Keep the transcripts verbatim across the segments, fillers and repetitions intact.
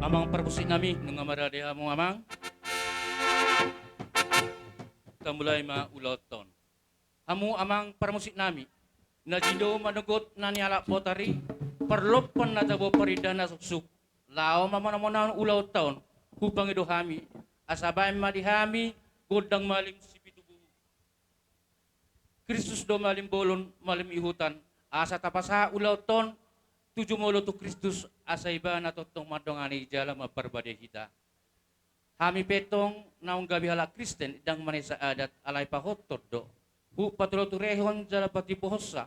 Amang parmusik nami, nunga marade hamu amang. Tamulai ma ulaonta on. Hamu amang parmusik nami, na jino manogot na nialap botari, parlompan na tabo parindahan na suksuk, laho mamonamonahon ulaonta on, hupangido hami, asa baen ma di hami gondang malim sipitu bubu. Kristus do malim bolon, malim ihutan, asa tapasahat ulaonta on tu jumolo tu Kristus, asa Ibana tongtong mandongani jala mamparbadiai hita. Hami pe tong naung gabe halak Kristen, ndang manesa adat, alai pahothon do. Hupaturehon jala patimbohonsa,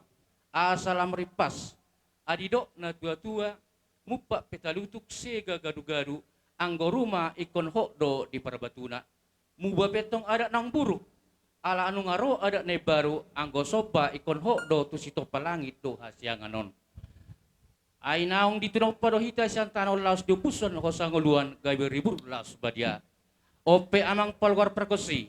asa lam rimpas. Asa didok na tuatua, mumpak pe talutuk, sega gadugadu, anggo ruma ingkon hot do di parbatuna. Muba pe tong adat naung buruk, ala nunga ro adat na imbaru, anggo somba ingkon hot do tu sitompa langit do hasiangan on. Ai naung ditinonpa do hita sian tano on laos diompushon hosa ngoluan, gabe ribur laos badia. On pe amang paluhar pargonsi,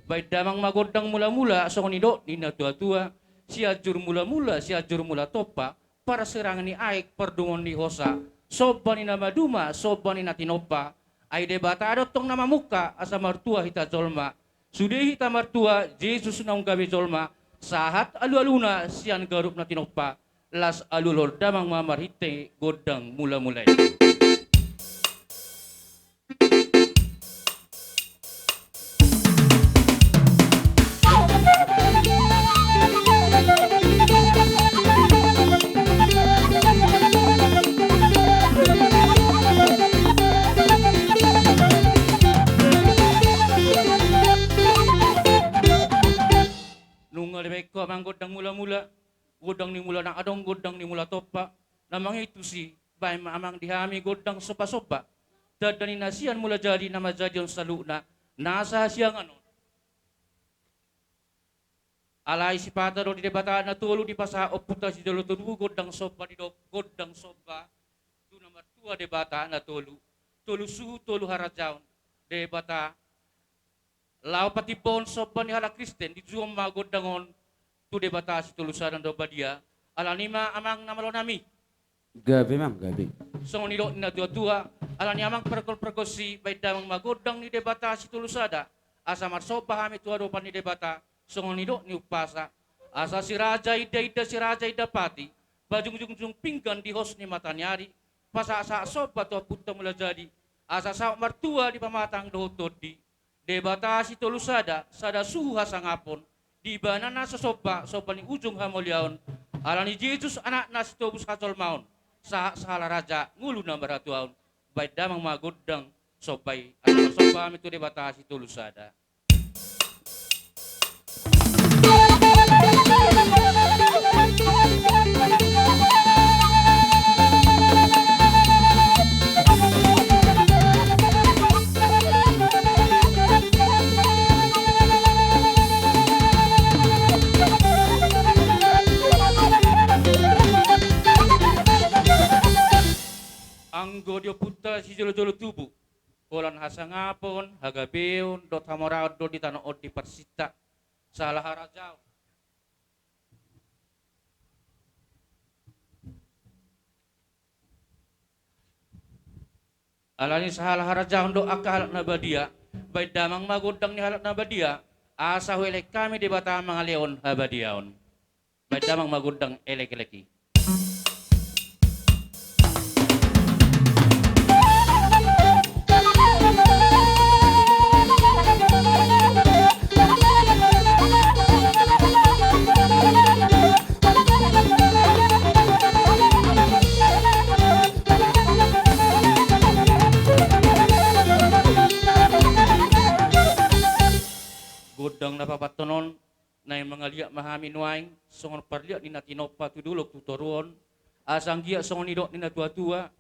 baen damang ma gondang mulamula, songon nidok ni na tuatua, Sianjur mulamula, Sianjur mula tompa, parsirangan ni aek, pardungon ni hosa, somba ni na maduma, somba ni na tinompa. Ai Debata do tong na mamungka, asa martua hita jolma. Sude hita martua, Jesus naung gabe jolma, sahat alualuna sian ganup na tinompa. Laos alualuhon damang ma marhite gondang mulamula i. Nunga dibaen ho amang gondang mulamula, gondang ni mula na adong, gondang ni mula tompa, na mangihut tusi, baen ma amang di hami gondang sombasomba, tanda ni na sian mula jadi na manjadihon saluhutna nasa hasiangan on. Alai sipata do di Debata na tolu dipasahat Ompunta Sijolo Torubu gondang somba, didok gondang somba tu na martua Debata na tolu, tolu suhut tolu harajaon Debata. Laho patimbohon somba ni halak Kristen, ditujuhon ma gondang on tu Debata Sitolusada na badia. Alani ma amang na malo nami, gabe ma gabe. Songon nidok ni na tuatua, alani amang pargol pargonsi, baen damang ma gondang ni Debata Sitolusada, asa marsomba hami tu adopan ni Debata, songon nidok ni umpasa. Asa si raja inda inda, si raja inda pati, pajungjungjung pinggan di hos ni mataniari, pasahatsahat somba tu Ompunta Mulajadi, asa saut martua di pamatang dohot tondi. Debata Sitolusada, sada suhu hasangapon, di Ibana na so somba, somba ni ujung hamauliaon, alani Jesus Anakna sitobus hajolmaon, sahat sahala raja ngolu na marhatuaon. Baen damang ma gondang somba i, asa marsomba hami tu Debata Sitolusada. Anggo di Ompunta Sijolojolo Tubu, holan hasangapon, hagabeon dohot hamoraon do di tano on diparsinta, sahala harajaon. Alani sahala harajaon do angka halak na badia, baen damang ma gondang ni halak na badia, asa huelek hami Debata mangalehon habadiaon. Baen damang ma gondang elekelek i. Gondang na paopathon on, naeng mangaliat ma hami nuaeng, songon parliat ni na tinompa tu dolok tu toruon, asa anggiat songon nidok ni na tuatua,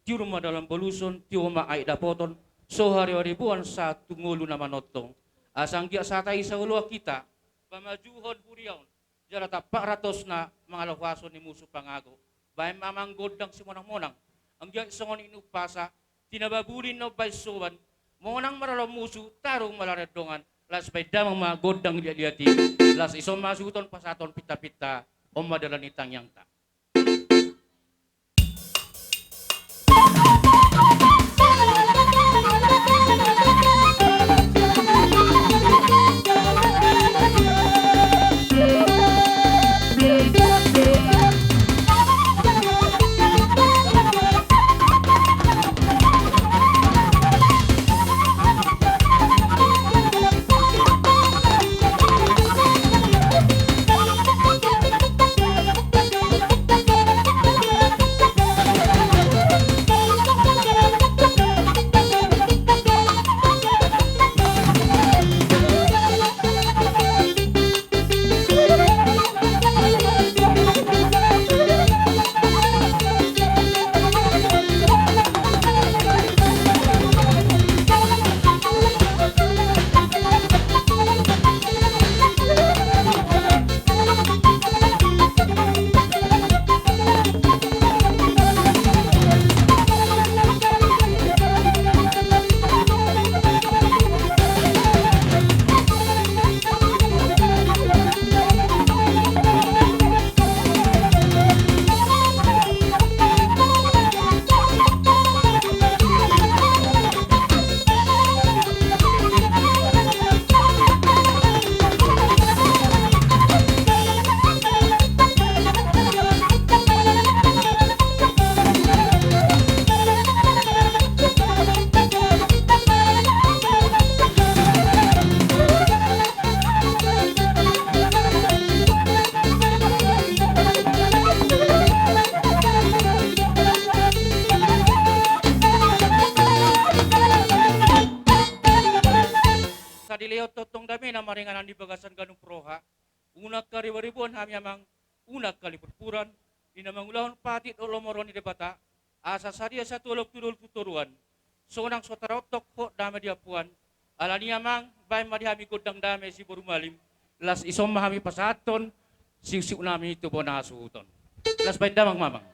tiur ma dalan boluson, tio ma aek dapoton, so hariariboan sahat tu ngolu na manongtong. Asa anggiat sahat i saoloan hita, pamajuhon huria on, jala tampak ratosna mangaloas ni musu pangago. Baen ma amang gondang simonangmonang, anggiat songon nidok ni umpasa, tinaba buli na umbahen soban, monang ma laho musu, tarung ma laho dongan, laos baen damang ma gondang liatliat i, laos dison ma suhuton pasahaton pintapinta, on ma dalan ni tangiangta. di bagasan ganup roha, unang angka riboriboan hami amang, unang angka lipurpuran, di na mangulahon patik dohot lomo ni Debata, asa sadia satu holong tu dolok tu toruan, sonang so tarontok hot dame di ampuan. Alani amang, baen ma di hami gondang dame siboru malim, laos ison ma hami pasahathon siuksiuk nami tu bona hasuhuton. Laos baen damang ma amang.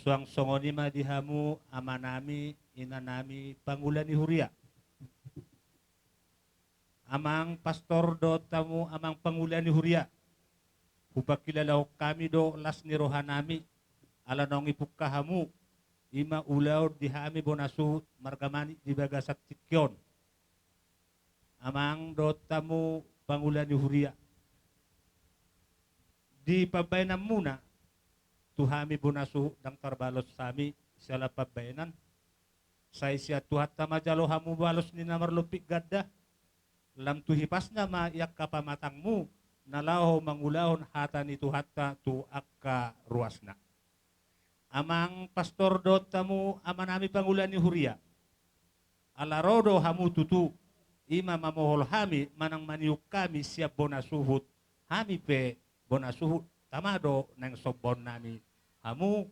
Suang songon i ma di hamu amanami, inanami, pangula ni huria. Amang pastor dohot hamu amang pangula ni huria, hupangkilalahon hami do las ni rohanami, ala naung ipungka hamu, i ma ulaon di hami bona suhut marga Manik di bagasan tingki on. Amang dohot hamu pangula ni huria, di pambaenanmuna tu hami bona suhut ndang tarbalos hami siala pambaenan. Sai sian Tuhanta ma jalo hamu balos ni na marlompit ganda, lam tu hipasna ma i angka pamatangmu na laho mangulahon hata ni Tuhanta tu angka ruasna. Amang pastor dohot hamu amanami pangula ni huria, ala ro do hamu tutu, i ma mamohol hami manang maniuk hami sian bona suhut, hami pe bona suhut tama do naeng sombaonnami hamu,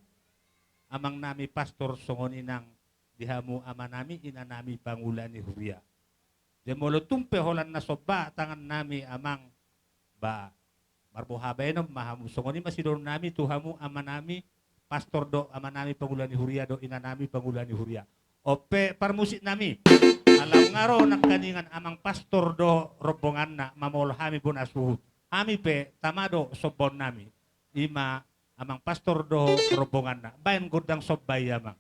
amangnami pastor, songon i nang di hamu amanami, inanami pangula ni huria. Jadi molo tung pe holan na somba tangannami amang, ba marboha baenon ma hamu. Songon i ma sidohononnami tu hamu amanami pastor dohot amanami pangula ni huria dohot inanami pangula ni huria. On pe parmusiknami, ala nunga ro nangkaningan amang pastor dohot rombonganna mamohol hami bona suhut, hami pe tama do sombaonnami. I ma amang pastor dohot rombonganna. Baen gondang somba i amang.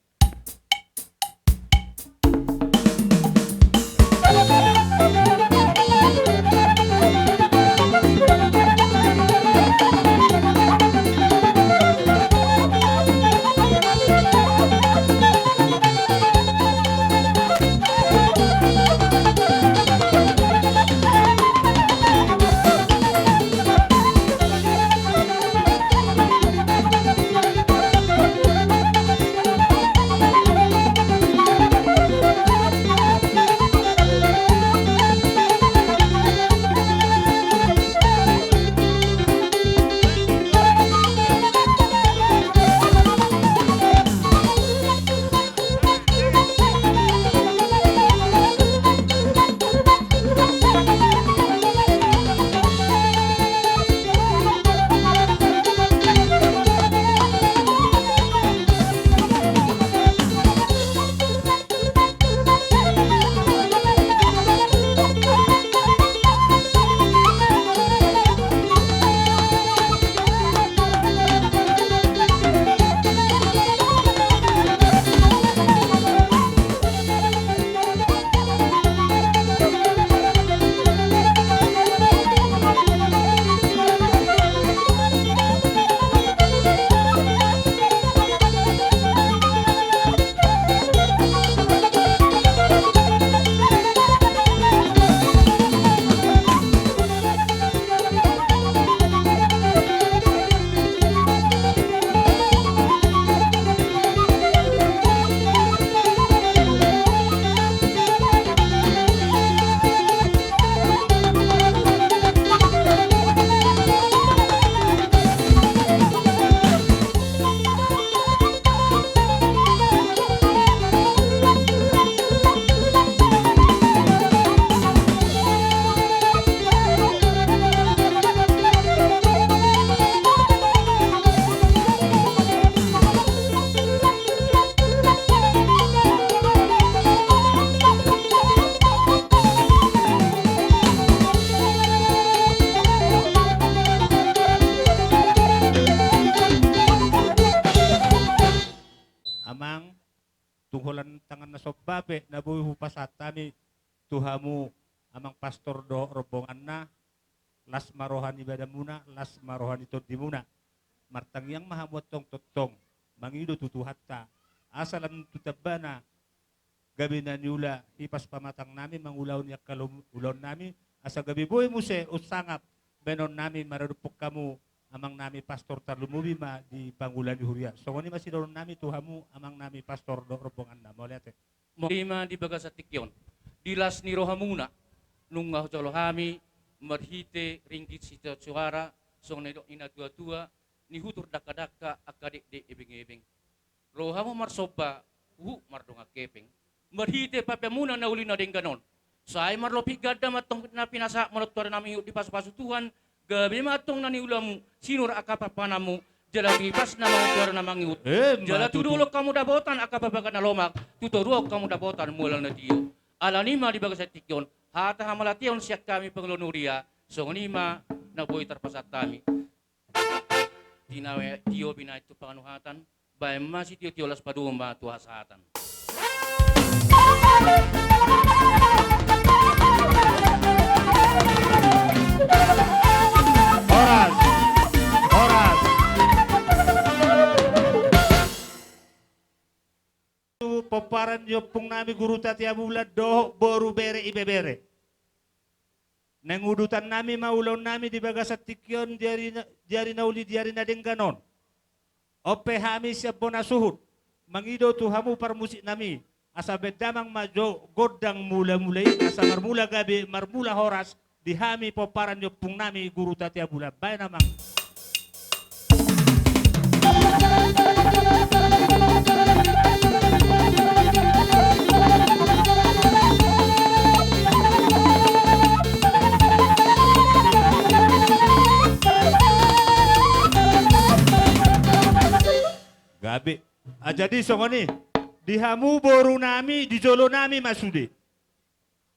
holan tangan na somba pe na boi hupasahat hami tu hamu amang pastor dohot rombonganna, las ma roha ni badanmuna, las ma roha ni tondimuna. Martangiang ma hamu antong tongtong mangido tu Tuhanta, asa lam tu tambana gabe na niula hipas pamatang nami mangulahon ni angka lo-, ulaon nami, asa gabe boi muse umsangap bahenon nami maradophon hamu amang nami pastor, tarlumobi ma di pangula ni huria. Songon i ma sidohonon nami tu hamu amang nami pastor dohot rombonganna. Mauliate. Mauliate ma di bagasan tingki on, di las ni rohamuna, nunga hujalo hami marhite ringgit sitio suara, songon na nidok ni natuatua, nihutur dangkadangka angka dekdek ebengebeng. Ro hamu marsomba, huhut mardongan hepeng. Marhite papeamuna na uli na denggan on, sai marlopit ganda ma antong na pinasahatmuna tu ari na mangihut dipasupasu Tuhan, gabe ma antong na niulamu sinur angka papananmu, jala hipas na mangihut tu ari na mangihut. Emma tutu. Jala tu dolok hamu dapotan angka papaga na lomak, tu toruan hamu dapotan mual na tio. Alani i ma di bagasan tingki on, hata hamauliateon sian hami pangula ni huria, songon i ma na boi tarpasahat hami. Tinawe tio binahen tu panganuhatan, bahen ma sitiotio las padomu ma tu hasahatan. Horas, horas. Tu pomparan ni ompung nami Guru Tatea Bulan dohot boru, bere, ibebere. Naeng udutan nami ma ulaon nami di bagasan tingki on di ari na, di ari na uli, di ari na denggan on. On pe hami sian bona suhut mangido tu hamu parmusik nami, asa bahen damang ma jo gondang mulamula i, asa marmula gabe, marmula horas di hami pomparan ni ompung nami Guru Tatea Bulan. Bahen damang. Gabe. Ah, jadi songon i, di hamu boru nami, di jolo nami ma sude.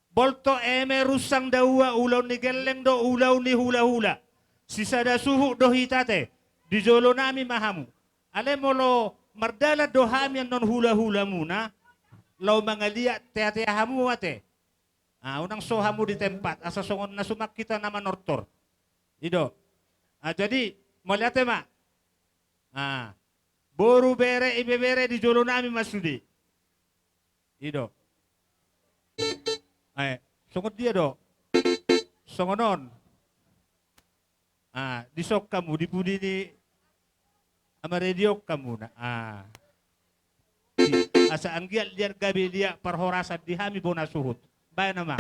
Boltok eme runsang daua, ulaon ni gelleng do, ulaon ni hulahula. Sisada suhut do hita ate, di jolo nami ma hamu. Alai molo mardalan do hami annon hulahulamuna, laho mangaliat, teatea hamu ate. Ah, unang so hamu di tempat, asa songon na suman hita na manortor. I do. Ah, jadi, mauliate ma. Ah, boru, bere, ibebere, di jolo nami ma sude. I do. Ae, songon dia do? Songon on. Ah, dison hamu, di pudi ni ama radio hamu na. Ah. Asa anggiat liat gabe liat parhorasan di hami bona suhut. Bahen damang.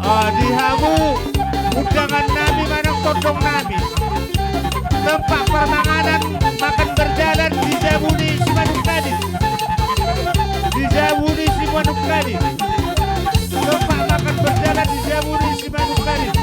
Ah, di hamu undangan nami manang tondong nami. Tempat parmanganan makan berjalan di jabu ni Simanungkalit. Di jabu ni Simanungkalit. Tempat makan berjalan di jabu ni Simanungkalit.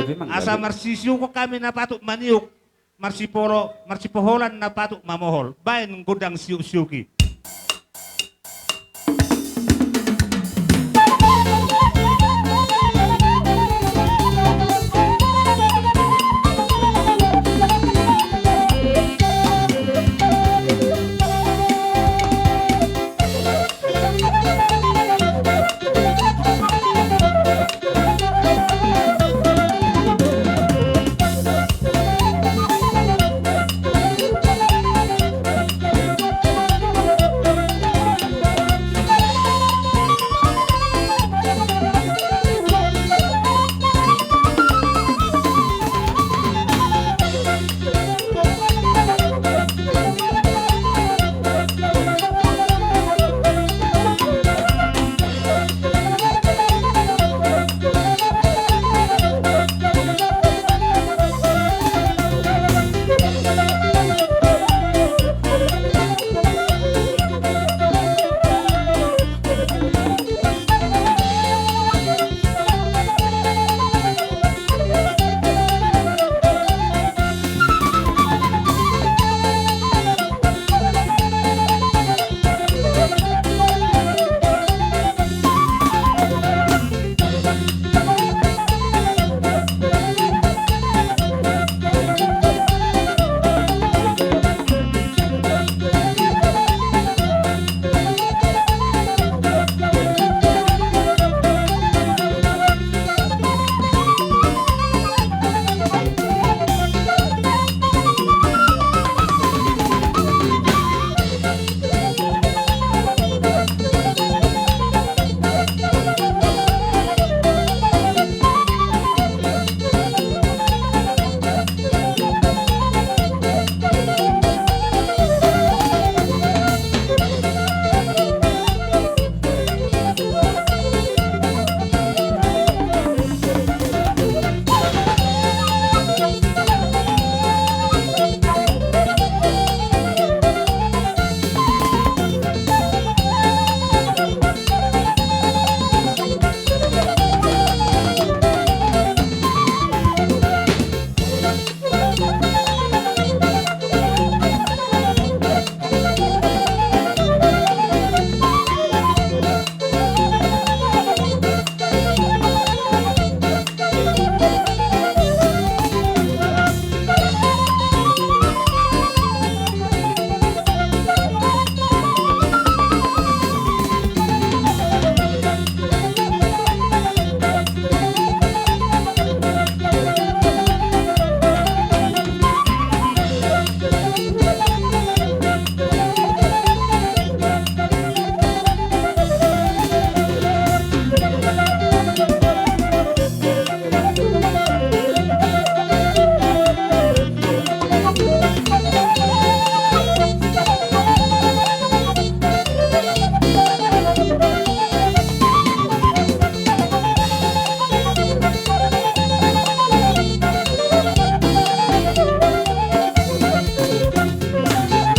Asa marsisiukon hami na patut maniuk, marsipolo, marsipoholan na patut mamohol. Baen gondang siuk-siuk i.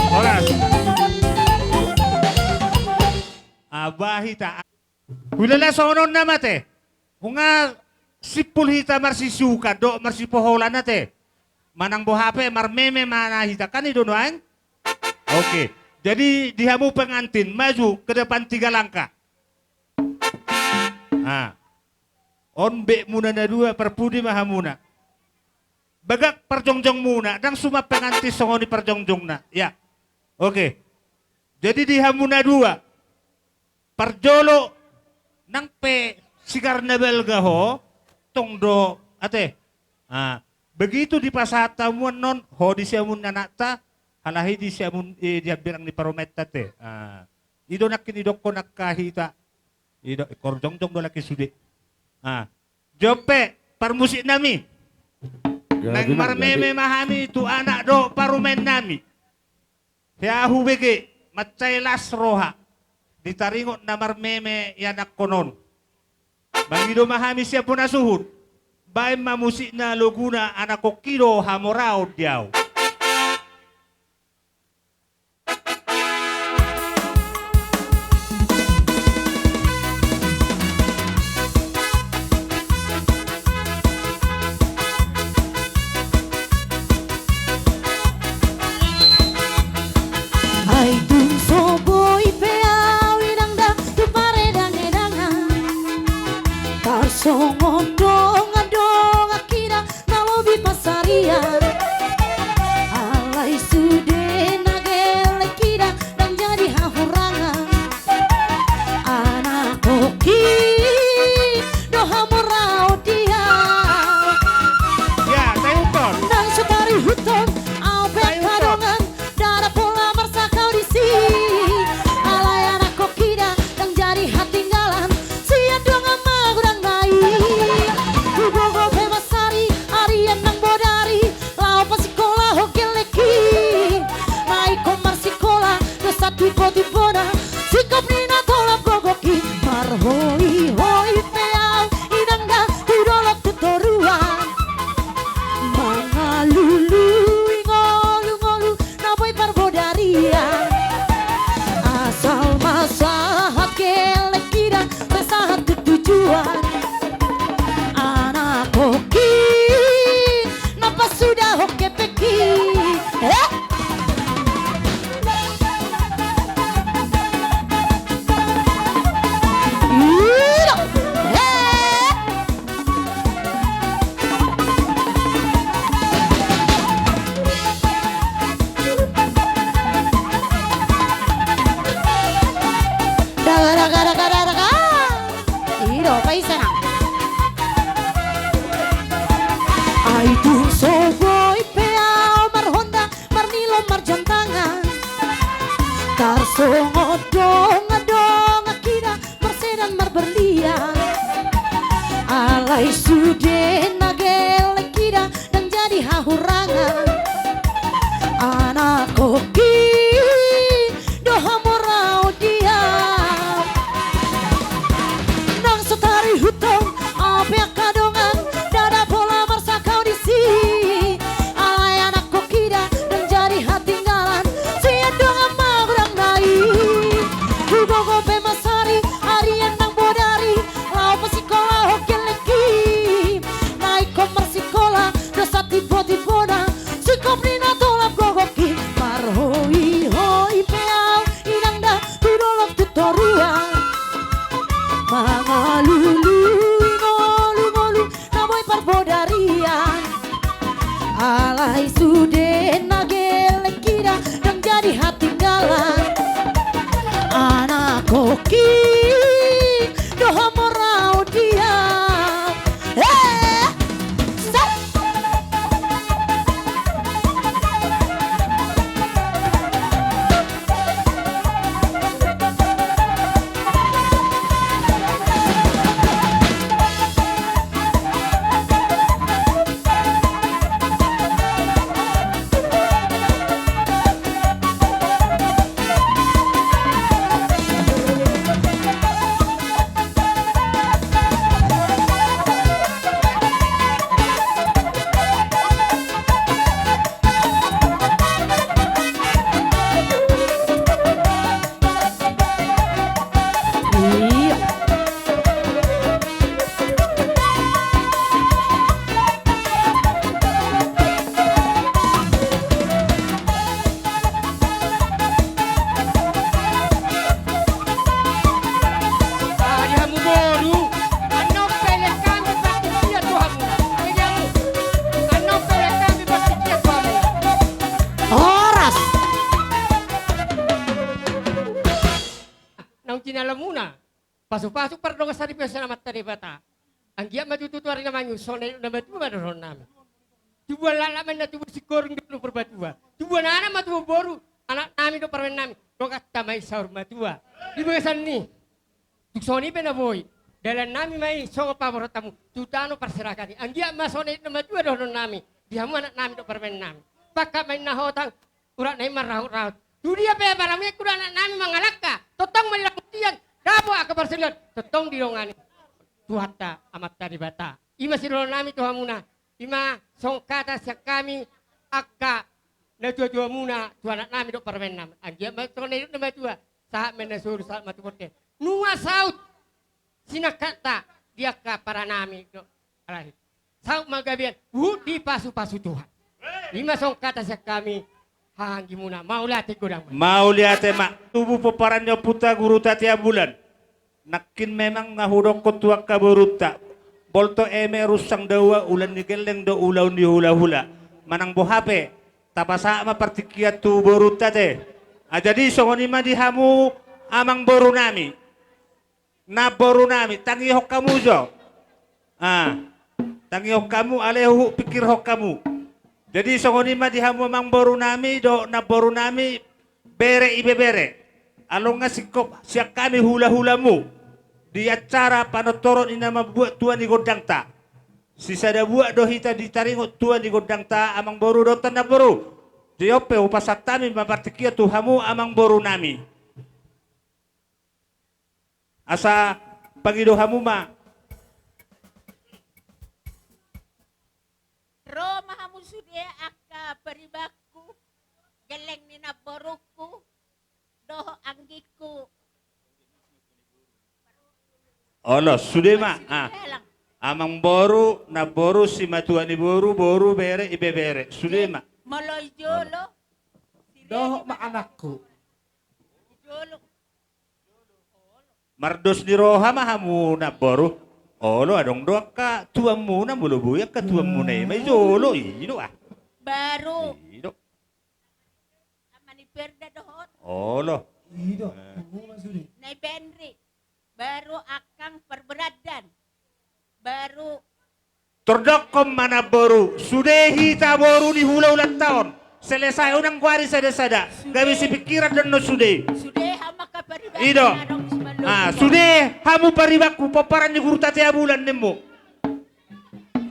Horas. Aba hita. Hulala songon on nama te. Nunga simpul hita marsisiukan dohot marsipoholan ate. Manang boha pe marmeme ma na hita kan i do nuaeng. Oke. Jadi di hamu pengantin, maju ke depan tiga langkah. Ah. On bekmuna na dua, parpudi ma hamuna. Bagak parjongjongmuna, ndang suman pengantin songon i parjongjongna. Ya. Oke. Jadi di hamu na dua. Parjolo nang pe sigar na balga ho, tong do ate. Ah, begitu dipasahat hamu annon, ho di siamun anakta, halahi di siamun, eh, di hambirang ni parumaenta ate. Ah, i do nangkin didokkon angka hita. I do, ingkon jongjong do laki sude. Ah, jompe, parmusik nami. Naeng marmeme ma hami tu anak dohot parumaen nami. Hea hubege, mansai las roha, di taringot na marmeme ianakhon on. Mangido ma hami sian bona suhut, baen ma musikna loguna anakkonki do hamoraon di ahu. Tarsongon dongan-dongan hita marsedan marberlian. Alai sude na gelleng hita ndang jadi hahurangan. Anak koki do hamu raut dia. Nang so tarihuthon ape angka dongan, ndada pola marsangkap disi. Alai anak koki da ndang jadi hatinggalan. Sian dongan magodang nai. Hugogo pe masari, arian nang bodari, laho pasikola ho gellengki. Na ingkon marsikola do satibo-tibona, singkop ni na tolap gogoki. Marhoi-hoi pe au inang da tu dolok tu toruan. Mangalului ngolu-ngolu na boi parbodarian. Alai sude na gelleng hita ndang jadi hatinggalan. Anak koki do hamu raut dia. He! Sat! Di hamu boru, annon pe lehon hami partingkian tu hamu. Di hamu, annon pe lehon hami partingkian tu hamu. Horas. Naung jinalomuna pasu-pasu pardongan saripeon sian Amanta Debata. Anggiat ma tutu tu ari na mangihut songon na nidok na matua ma dohonon nami. Tubuan laklak ma inna, tubuan singkoru dohot na parmatua, tubuan anak ma tubuan boru, anak nami dohot parumaen nami, donganta ma i saur matua. Di bagasan ni, tung songon i pe na boi, dalan nami ma i songon pamoruon hamu tu tano parserahan i. Anggiat ma songon na nidok na matua dohonon nami, di hamu anak nami dohot parumaen nami. Pangkat ma inna hotang, urat na i marrahut-rahut. Tu dia pe parumaenku dohot anak nami mangalangka, tongtong ma di lamuk tian dapot angka parserahan, tongtong didongani Tuhanta Amanta Debata. I ma sidohonon nami tu hamuna. I ma songon hata sian hami angka natua-tuamuna tu anak nami dohot parumaen nami. Anggiat ma songon na nidok na matua, sahat ma inna soru, sahat ma tu bontean. Nunga saut sinangkanta di angka para nami dohot alani. Saut ma gabean, huhut dipasu-pasu Tuhan. I ma songon hata sian hami haha anggimuna. Mauliate godang ma. Mauliate ma. Tubu pomparan ni ompunta Guru Tatea Bulan. Nangkin memang na hudokkon tu angka borunta, bolto eme runsang daua, ulaon ni gelleng do ulaon ni hula-hula. Manang boha pe, tapasahat ma partingkian tu borunta te. Ah, jadi songon i ma di hamu amangboru nami. Namboru nami, tangihon hamu jo. Ah, tangihon hamu, alai huhut pingkirhon hamu. Jadi songon i ma di hamu amangboru nami dohot namboru nami, bere ibebere. Adong na singkop sian hami hula-hulamu di acara panortoron ni na mambuat tua ni gondangta. Sisada buat do hita di taringot tua ni gondangta, amangboru dohot namboru. Jadi on pe hupasahat hami ma partingkian tu hamu amangboru nami. Asa pangido hamu ma. Ro ma hamu sude angka paribanku, gelleng ni namborungku dohot anggingku. Olo, sude ma. Ah. Amangboru, namboru, simatua ni boru, boru, bere, ibebere. Sude ma. Molo i jolo. Dohot ma anakku. I jolo. Mardos ni roha ma hamu namboru. Olo, adong do angka tuanmuna, molo boi angka tuanmuna i ma i jolo i do ah. Baru. I do. Ama ni Perda dohot. Olo. I do. Eh. Nai Benri. Baru angkang parberandan. Baru. Tordokkon ma namboru, sude hita boru ni hula-hulanta on. Selesai, unang goari sada-sada. Gabe sipingkiran do annon sude. Sude hamu angka pariban. I do. Na adong di Simallopo. Ah, sude hamu paribanku, pomparan ni Guru Tatea Bulan nimmu.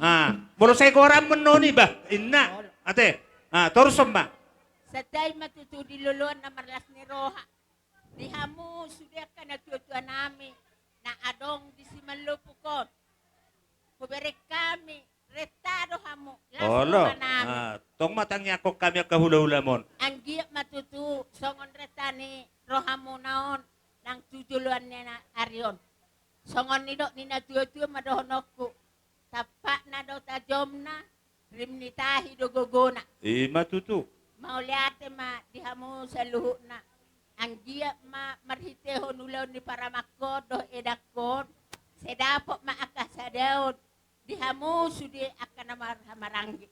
Ah, molo sai goaranmu annon i bah, inna. Ate. Ah, torus on ma. Santabi ma tutu di loloan na marlas ni roha. Di hamu sude angka natuatuanami na adong di Simallopo on. Hubereng hami, renta do hamu, las rohanami. Ah, tong ma tangiangkon hami angka hulahulam on. Anggiat ma tutu songon renta ni rohamuna on nang tu joloan ni ari on. Songon nidok ni natuatua ma dohononku. Tampakna do tajomna, rim ni tahi do gogona. I ma tutu. Mauliate ma di hamu saluhutna. Anggiat ma marhitehon ulaon ni paramangkon dohot edangkon, sai dapot ma angka hasadaon di hamu sude angka na marhahamaranggi.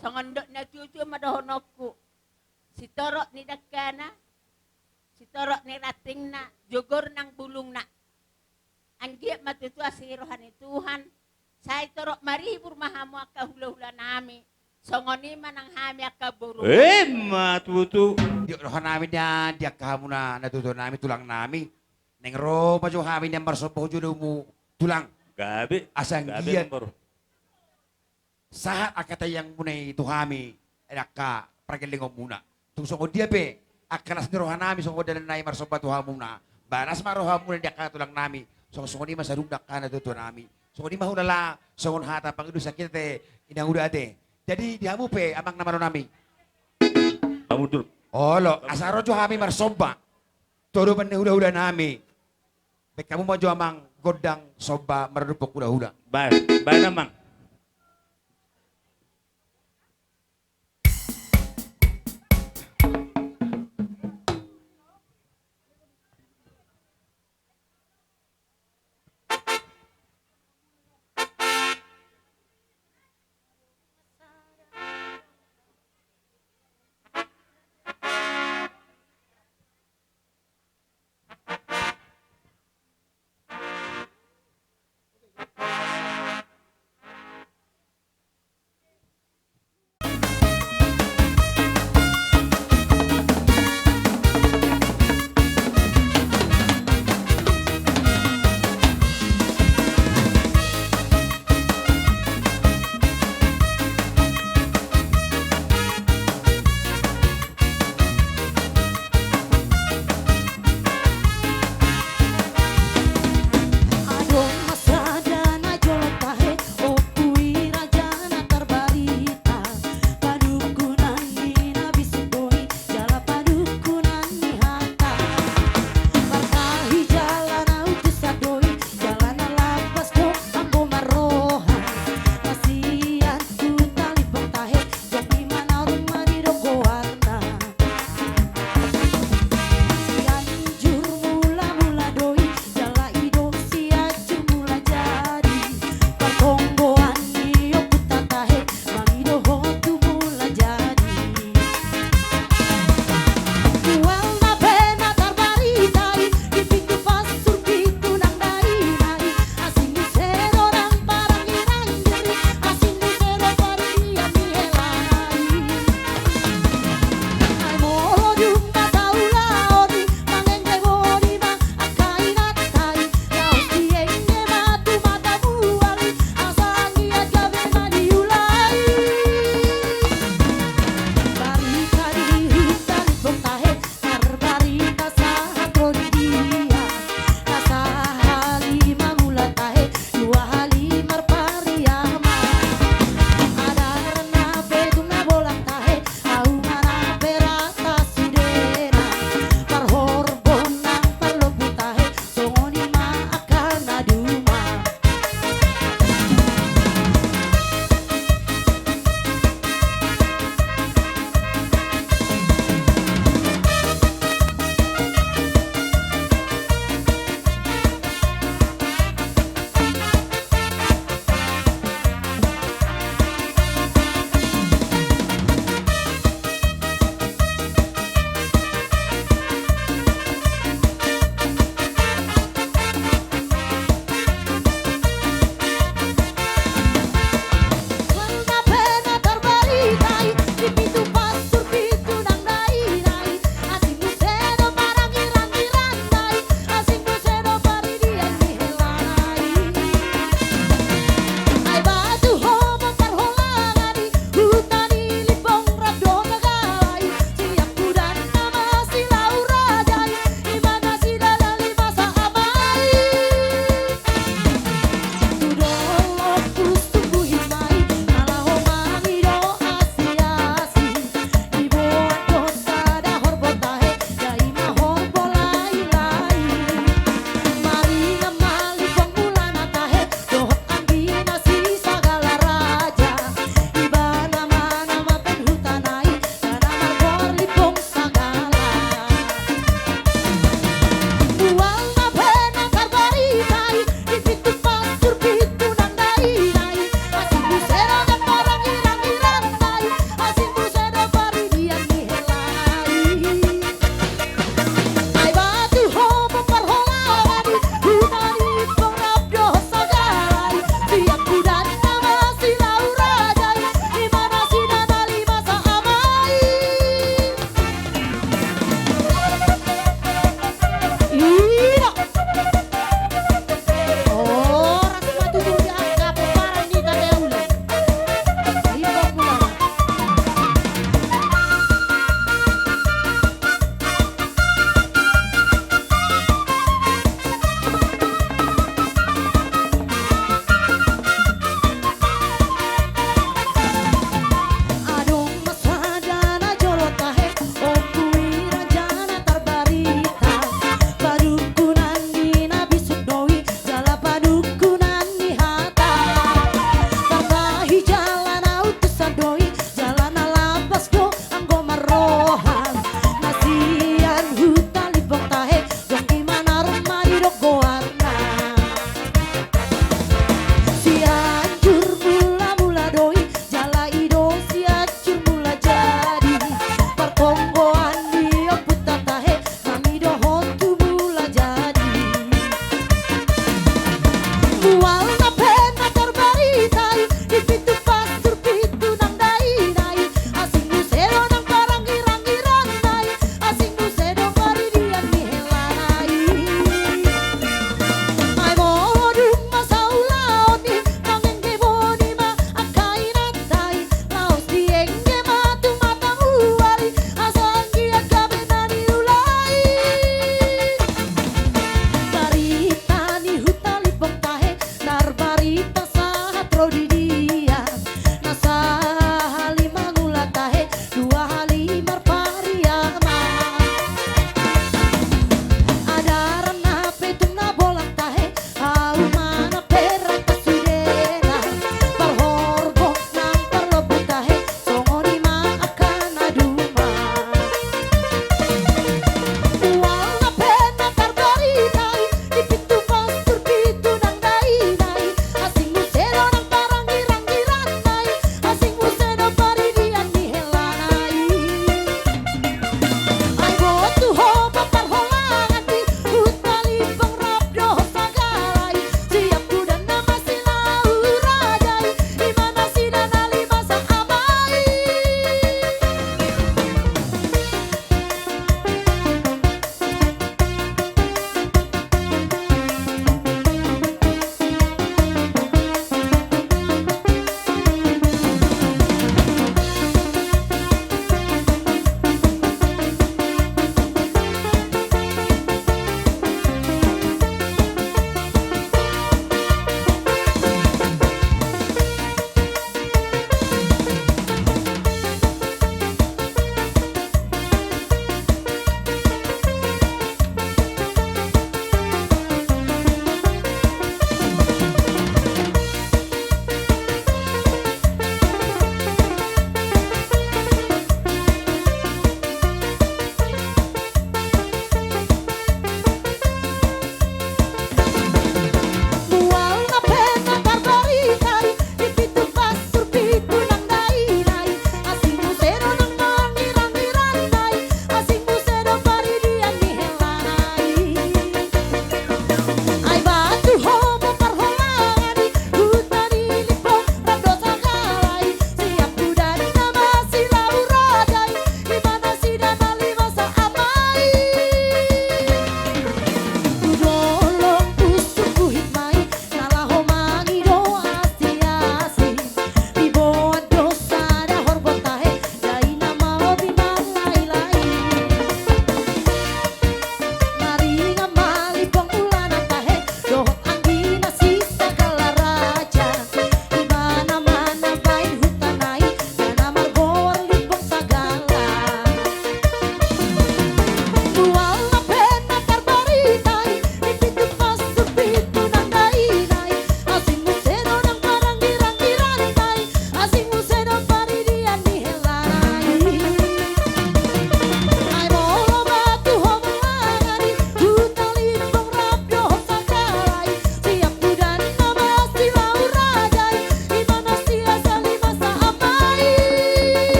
Songon nidok ni natuatua ma dohononku. Sitorop ni dangkana, sitorop ni rantingna, jogor nang bulungna. Anggiat ma tutu asi roha ni Tuhan, sai torop maribur ma hamu angka hulahulanami, songon i ma nang hami angka boru. I ma tutu. Di rohanami da, di angka hamu na, natuatuanami, tulangnami. Naeng ro ma jo hami naeng marsomba hu jolomu, Tulang. Gabe. Asa gabe anggiat. Boru. Sahat angka tangiangmuna i tu hami, angka pargellengonmuna. Tung songon dia pe, angka las ni rohanami songon dalan nai marsomba tu hamuna. Balas ma rohamuna di angka tulangnami. Songon, songon i ma saluhutna angka natuatuanami. Songon i ma hulala, songon hata pangidoan sian hita te, inanguda ate. Jadi di hamu pe, amang na malo nami. Hamu tutu. Olo, asa ro jo hami marsomba. Tu adopan ni hulahulanami. Baen hamu ma jo amang gondang somba maradophon hulahula. Baen, baen amang.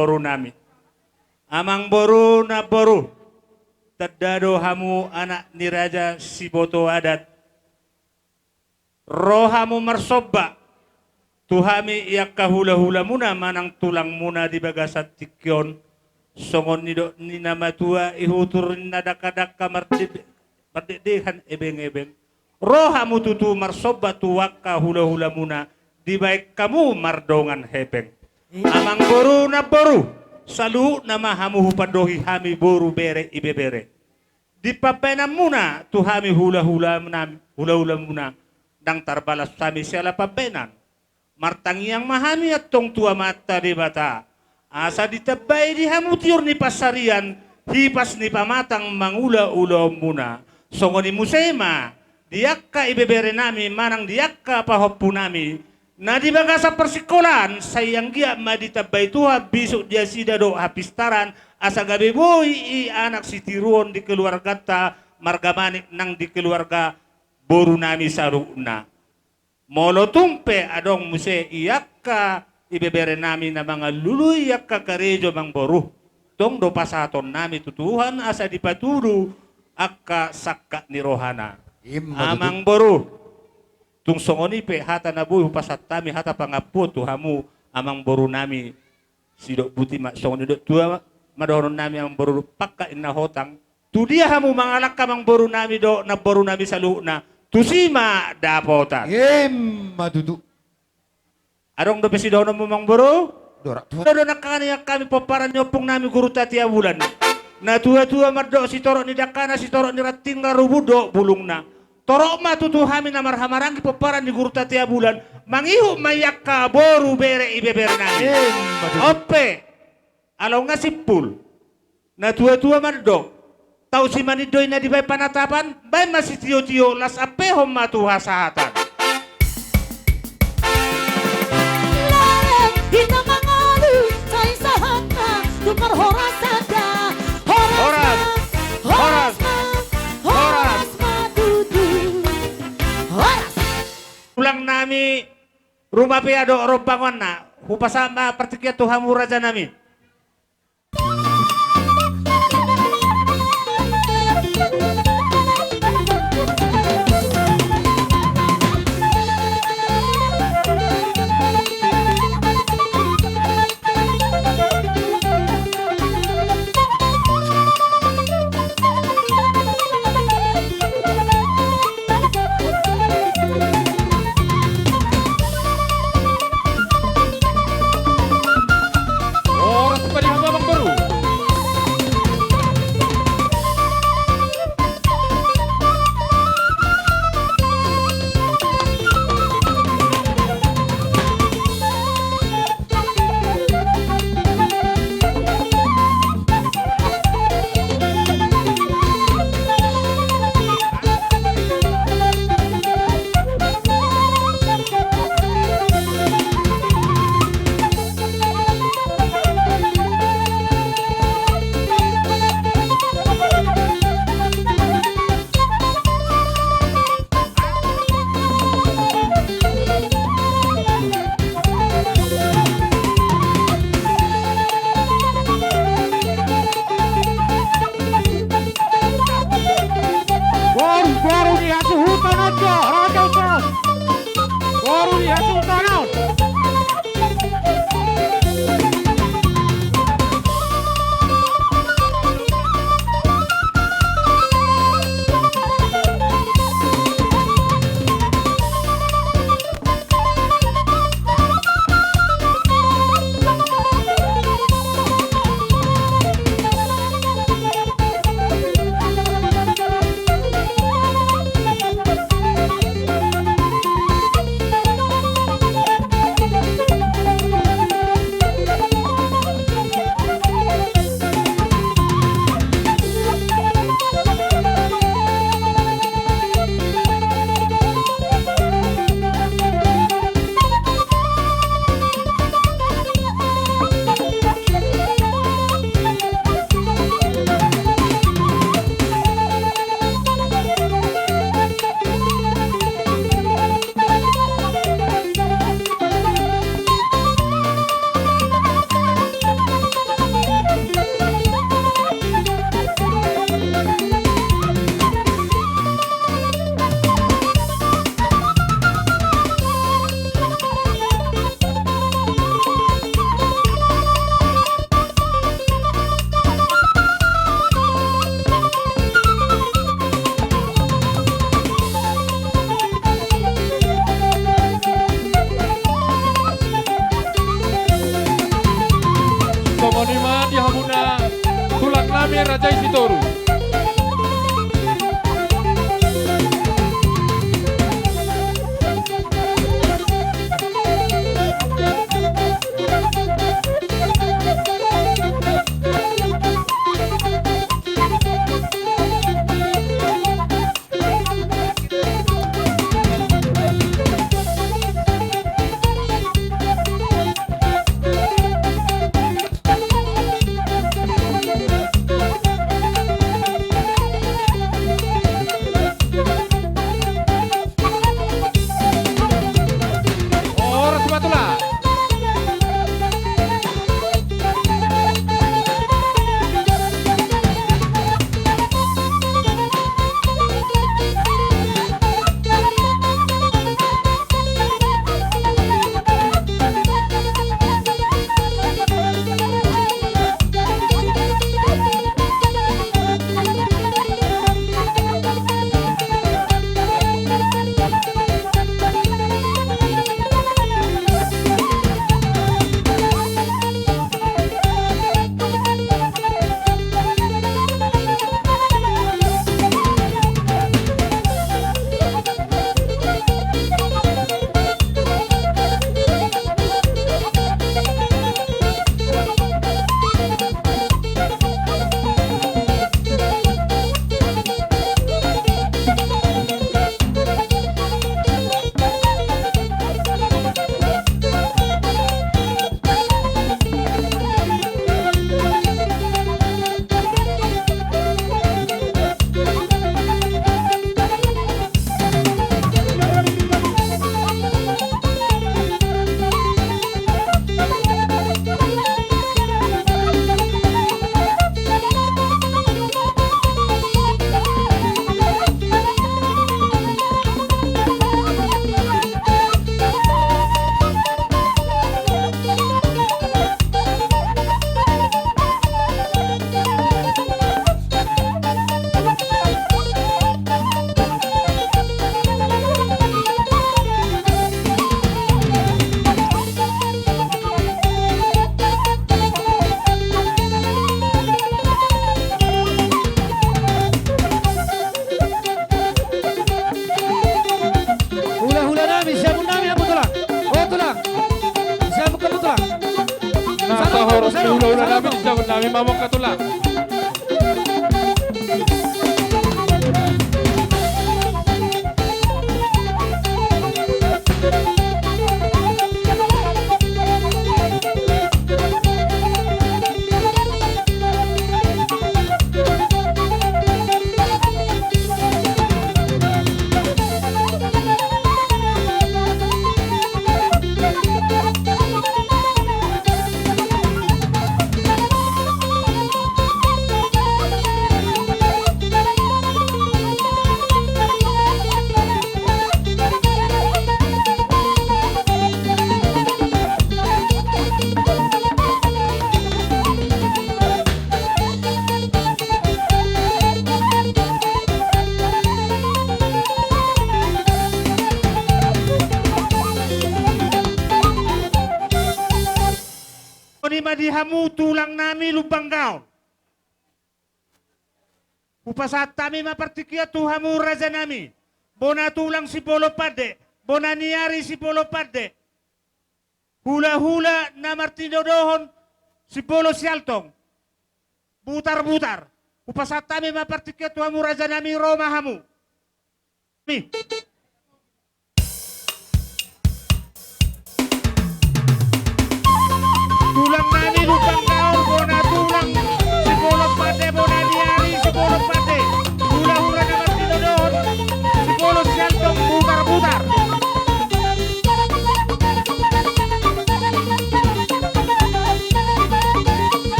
boru nami. Amang boru, namboru, tanda do hamu anak ni raja siboto adat. Ro hamu marsomba tu hami i angka hulahulamuna manang tulangmuna di bagasan tingki on. Songon nidok ni na matua, ihutur ni na dangkadangka, mardek-, mardekdehan ebengebeng. Ro hamu tutu marsomba tu angka hulahulamuna, dibaen hamu mardongan hepeng. Amang boru, namboru, saluhutna ma hamu hupandohi hami boru, bere, ibebere. Di pambaenanmuna tu hami hulahula-, hulahula-, hulahulamuna, ndang tarbalas hami siala pambaenan. Martangiang ma hami antong tu Amanta Debata, asa ditambai di hamu tiur ni pansarian, hipas ni pamatang mangula ulaonmuna. Songon i muse ma di angka ibebere nami manang di angka pahompu nami, na di bagasan parsingkolaan, sai anggiat ma ditambai Tuhan bisuk di nasida dohot hapistaran, asa gabe boi i anak sitiruon di keluarganta, marga Manik nang di keluarga boru nami saluhutna. Molo tung pe adong muse i angka ibebere nami na mangalului angka karejo, amang boru, tong do pasahaton nami tu Tuhan asa dipatudu angka sangkap ni rohana. Ima tutu. Amang boru, tung songon i pe hata na boi hupasahat hami, hata pangampuon tu hamu, amang boru nami, sidok buti ma, songon nidok tua ma dohonon nami, amang boru, pangkat inna hotang. Tu dia hamu mangalangka, amang boru nami dohot namboru nami saluhutna, tusi ma dapotan. Ima tutu. Adong dope sidohononmu, amang boru? Dorak, Tuan. Dohot nangkaningan hami pomparan ni ompung nami Guru Tatea Bulan. Na tuatua mandok sitorop ni dangkana, sitorop ni rantingna, rubung dohot bulungna. Torop ma tutu hami na marhahamaranggi pomparan ni Guru Tatea Bulan, mangihut ma i angka boru, bere, ibebere nami. Ima tutu. On pe, ala nunga simpul. Na tuatua mandok, tau simanit do i na dibaen panatapan, baen ma sitiotio, las ampehon ma tu hasahatan. Lereng inna mangolu, sai sahatna tumar horas sada. Horas, horas, horas ma, horas, horas ma tutu. Horas. Tulang nami, Ruma Pea dohot rombonganna, hupasahat ma partingkian tu hamu raja nami. Hami mamungka tulang. Songon i ma di hamu tulang nami Lumban Gaol. Hupasahat hami ma partingkian tu hamu raja nami, bona tulang Simbolon Pande, bona ni ari Simbolon Pande, hulahula na martinodohon Simbolon Siantong, Butarbutar. Hupasahat hami ma partingkian tu hamu raja nami, ro ma hamu. Mi. Tulang nami Lumban Gaol, bona tulang Simbolon Pande, bona ni ari Simbolon Pande, hulahula na martinodohon Simbolon Siantong, Butarbutar.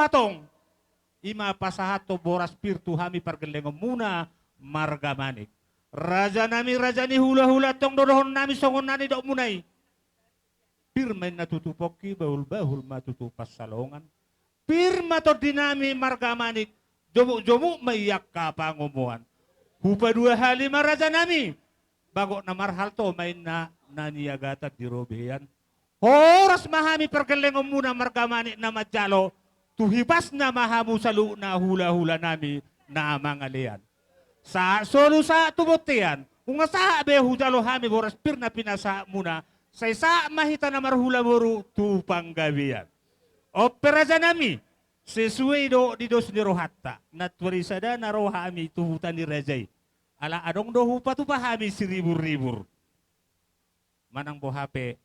Antong, i ma pasahathon boras pir tu hami pargellengonmuna marga Manik. Raja nami, raja ni hulahula, antong do dohonon nami songon na nidokmuna i. Pir ma inna tutu pongki, bahulbahul ma tutu pansalongan. Pir ma tondi nami marga Manik, jomukjomuk ma i angka pangomoan. Hupadua hali ma raja nami, bagot na marhalto ma inna na niagatan di robean. Horas ma hami pargellengonmuna marga Manik na manjalo, tu hipasna ma hamu saluhutna hulahula nami na mangalean. Sahat solu sahat tu bontean, nunga sahat be hujalo hami boras pir na pinasahatmuna, sai sahat ma hita na marhula boru tu panggabean. On pe raja nami, sesuai do di dos ni rohanta, nantuari sada na ro hami tu huta ni raja i. Ala adong do hupatupa hami siriburribur. Manang boha pe,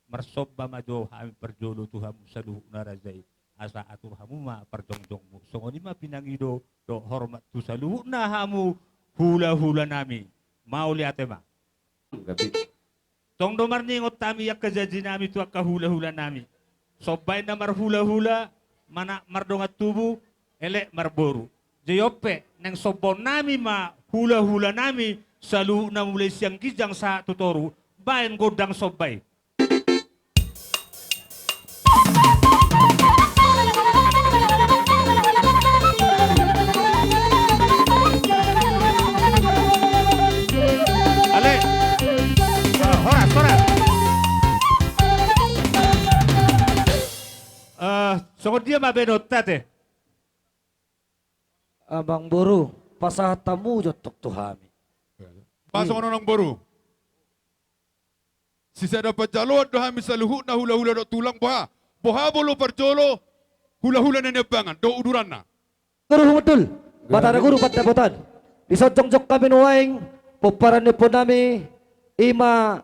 marsomba ma jo hami parjolo tu hamu saluhutna raja i, asa atur hamu ma parjongjongmu. Songon i ma pinangido dohot hormat tu saluhutna hamu hulahula nami. Mauliate ma. Gabe. Tong do marningot hami angka janji nami tu angka hulahula nami. Somba i na marhulahula, mana mardongan tubu, elek marboru. Jadi on pe, naeng sombaon nami ma hulahula nami, saluhutna mulai sian ginjang sahat tu toru, baen gondang somba i. Ale. Ah, horas, horas. Eh, songon dia ma baenonta ate? Amang boru, pasahat hamu jo antong tu hami. Pas songon on amang boru. Sisada panjaloan do hami saluhutna hulahula dohot tulang, boha? Boha molo parjolo hulahula na niambangan dohot uduranna. Guru humundul, Batara Guru Pandapotan. Dison jongjong hami nuaeng, pomparan ni ompu nami, i ma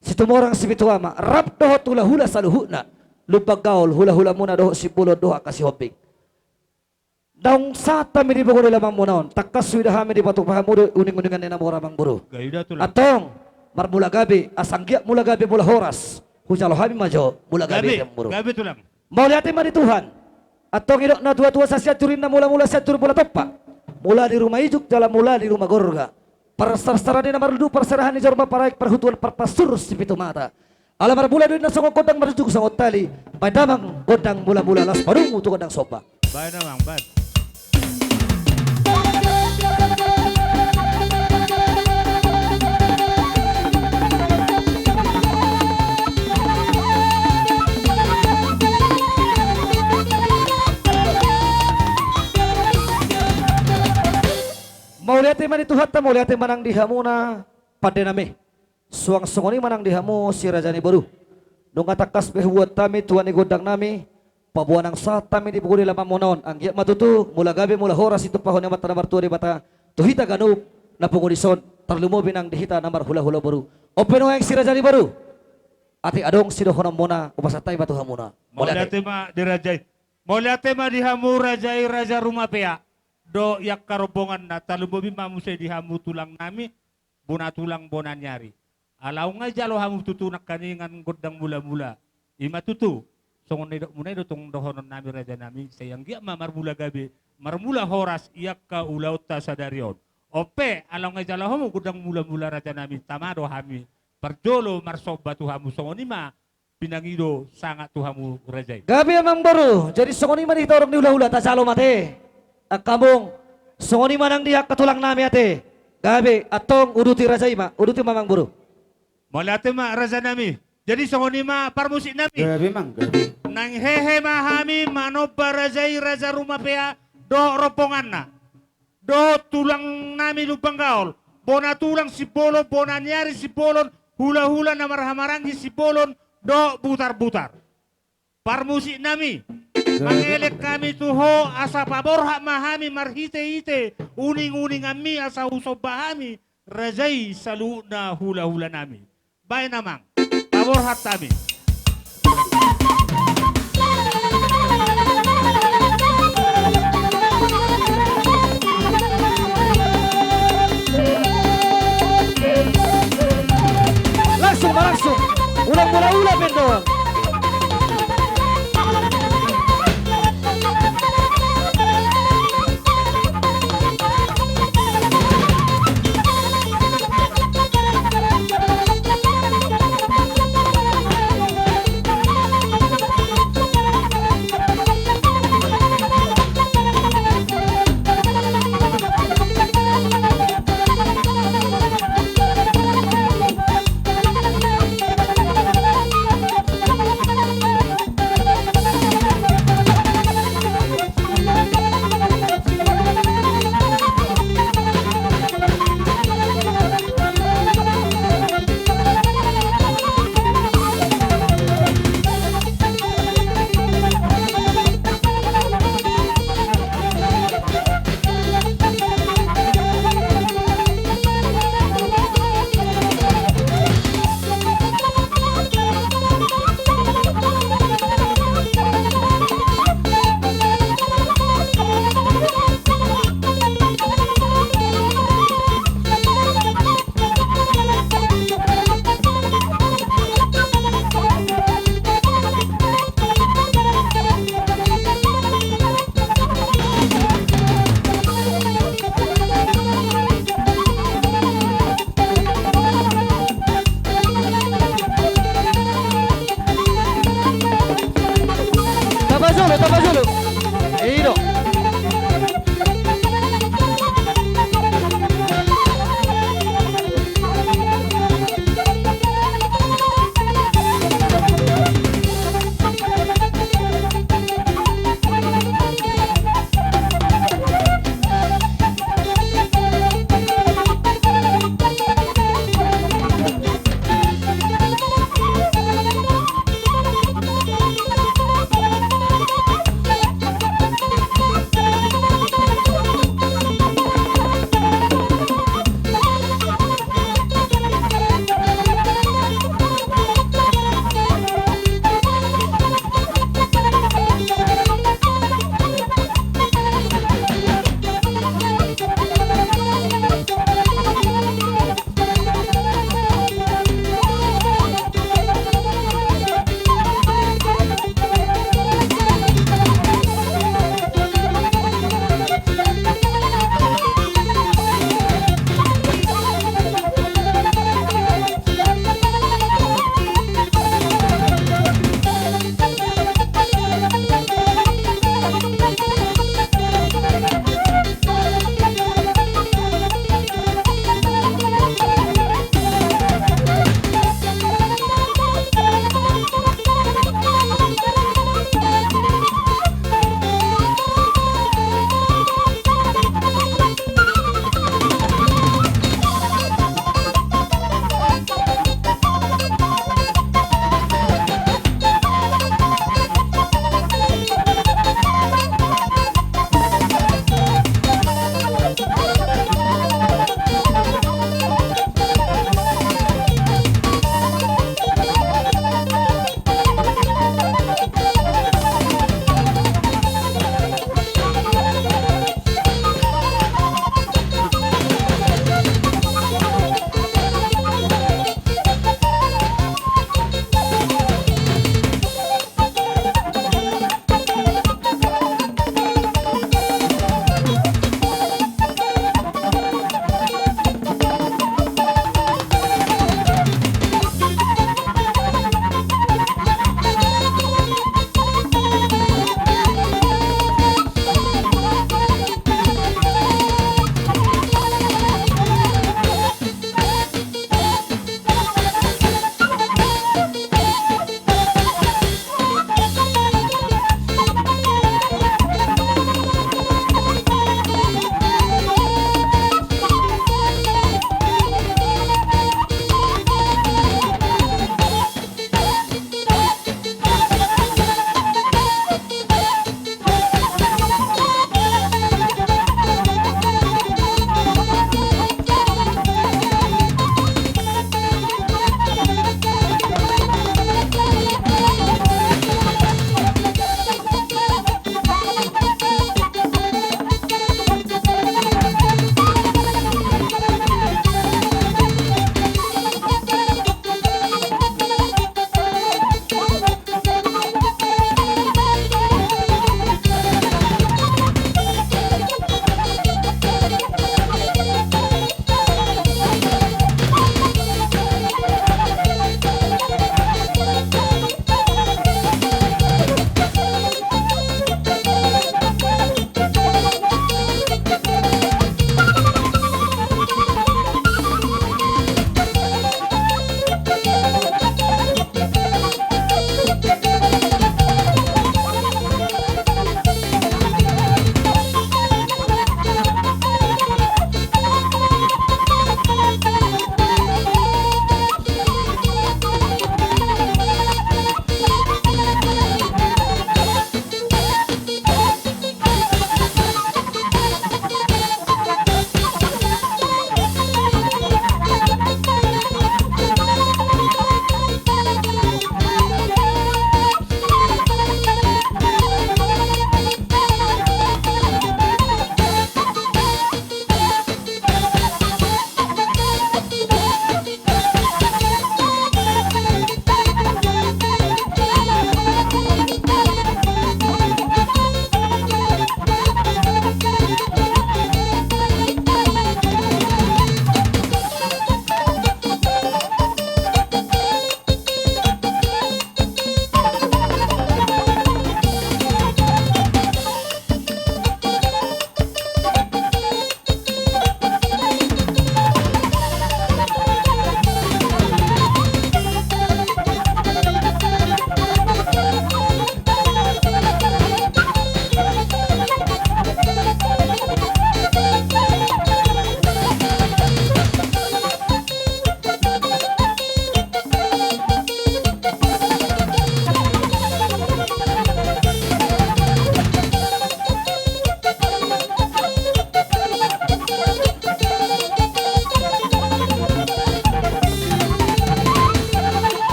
Situmorang Sipitu Ama, rap dohot hulahula saluhutna, Lumban Gaol, hulahulamuna dohot Simbolon dohot angka Sihombing. Naung sahat hami di pogu ni lambangmuna on, tangkas huida hami dipatupa hamu do uninguningan ni na mora amang boru. Gabe da tulang. Antong, marmula gabe, asa anggiat mula gabe mula horas. Hujalo hami ma jo mula gabe, gabe, amang boru. Gabe tulang. Mauliate ma di Tuhan. Antong didok natuatua, sai Sianjur ninna mulamula, Sianjur mula tompa. Mula ni ruma ijuk jala mula ni ruma gorga. Parsarsaran ni na marlundu, parserahan ni jolma paraek, parhutuan parpasur Sipitu Mata. Ala marmula do ninna songon gondang, marujung songon tali. Baen damang gondang mulamula, laos padungu tu gondang somba. Baen damang, baen. Mauliate ma di Tuhanta, mauliate ma nang di hamuna pande nami. Suang songon i ma nang di hamu si raja ni boru. Nunga tangkas pe hubuat hami tua ni gondang nami, paboa nang sahat hami di pogu ni lambangmuna on, anggiat ma tutu mula gabe mula horas situmpahon ni Amanta na martua Debata tu hita ganup na pungu dison, tarlumobi nang di hita na marhulahula boru. On pe nuaeng si raja ni boru, atik adong sidohononmuna, hupasahat hami ma tu hamuna. Mauliate. Mauliate ma di raja i. Mauliate ma di hamu raja i, Raja Rumapea dohot angka rombonganna, tarlumobi ma muse di hamu tulang nami, bona tulang bona ni ari. Ala nunga dijalo hamu tutu nangkiningan gondang mulamula. I ma tutu, songon na nidokmuna i do tong dohonon nami raja nami, sai anggiat ma marmula gabe, marmula horas i angka ulaonta sadari on. On pe, ala nunga dijalo hamu gondang mulamula raja nami, tama do hami parjolo marsomba tu hamu, songon i ma pinangido sangap tu hamu raja i. Gabe amang boru, jadi songon i ma di hita horong ni hulahula, tajalo ma ate. Angka among, songon i ma nang di angka tulang nami ate. Gabe, antong uduti raja i ma, uduti ma amang boru. Mauliate ma raja nami. Jadi songon i ma parmusik nami. Gabe amang, gabe. Naeng hehe ma hami manomba raja i, Raja Rumapea dohot rombonganna. Dohot tulang nami Lumban Gaol, bona tulang Simbolon, bona ni ari Simbolon, hulahula na marhahamaranggi Simbolon dohot butarbutar. Parmusik nami, mangelek hami tu ho asa paborhat ma hami marhitehite uninguninganmi asa husomba hami raja i saluhutna hulahula nami. Baen amang, paborhat hami. Langsung ma langsung. Ulang mula ula pendon.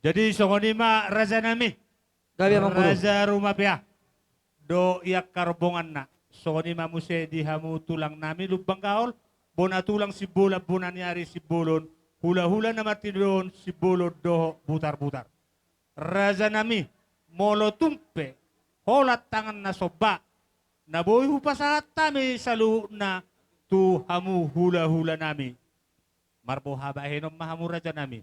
Jadi songon i ma raja nami. Gabe, Amangboru. Raja Rumapea dohot angka rombonganna. Songon i ma muse di hamu tulang nami Lumban Gaol, bona tulang Simbolon, bona ni ari Simbolon, hulahula na martinodohon Simbolon dohot Butarbutar. Raja nami, molo tung pe holan tangan na somba, na boi hupasahat hami saluhutna tu hamu hulahula nami. Marboha bahenon ma hamu raja nami.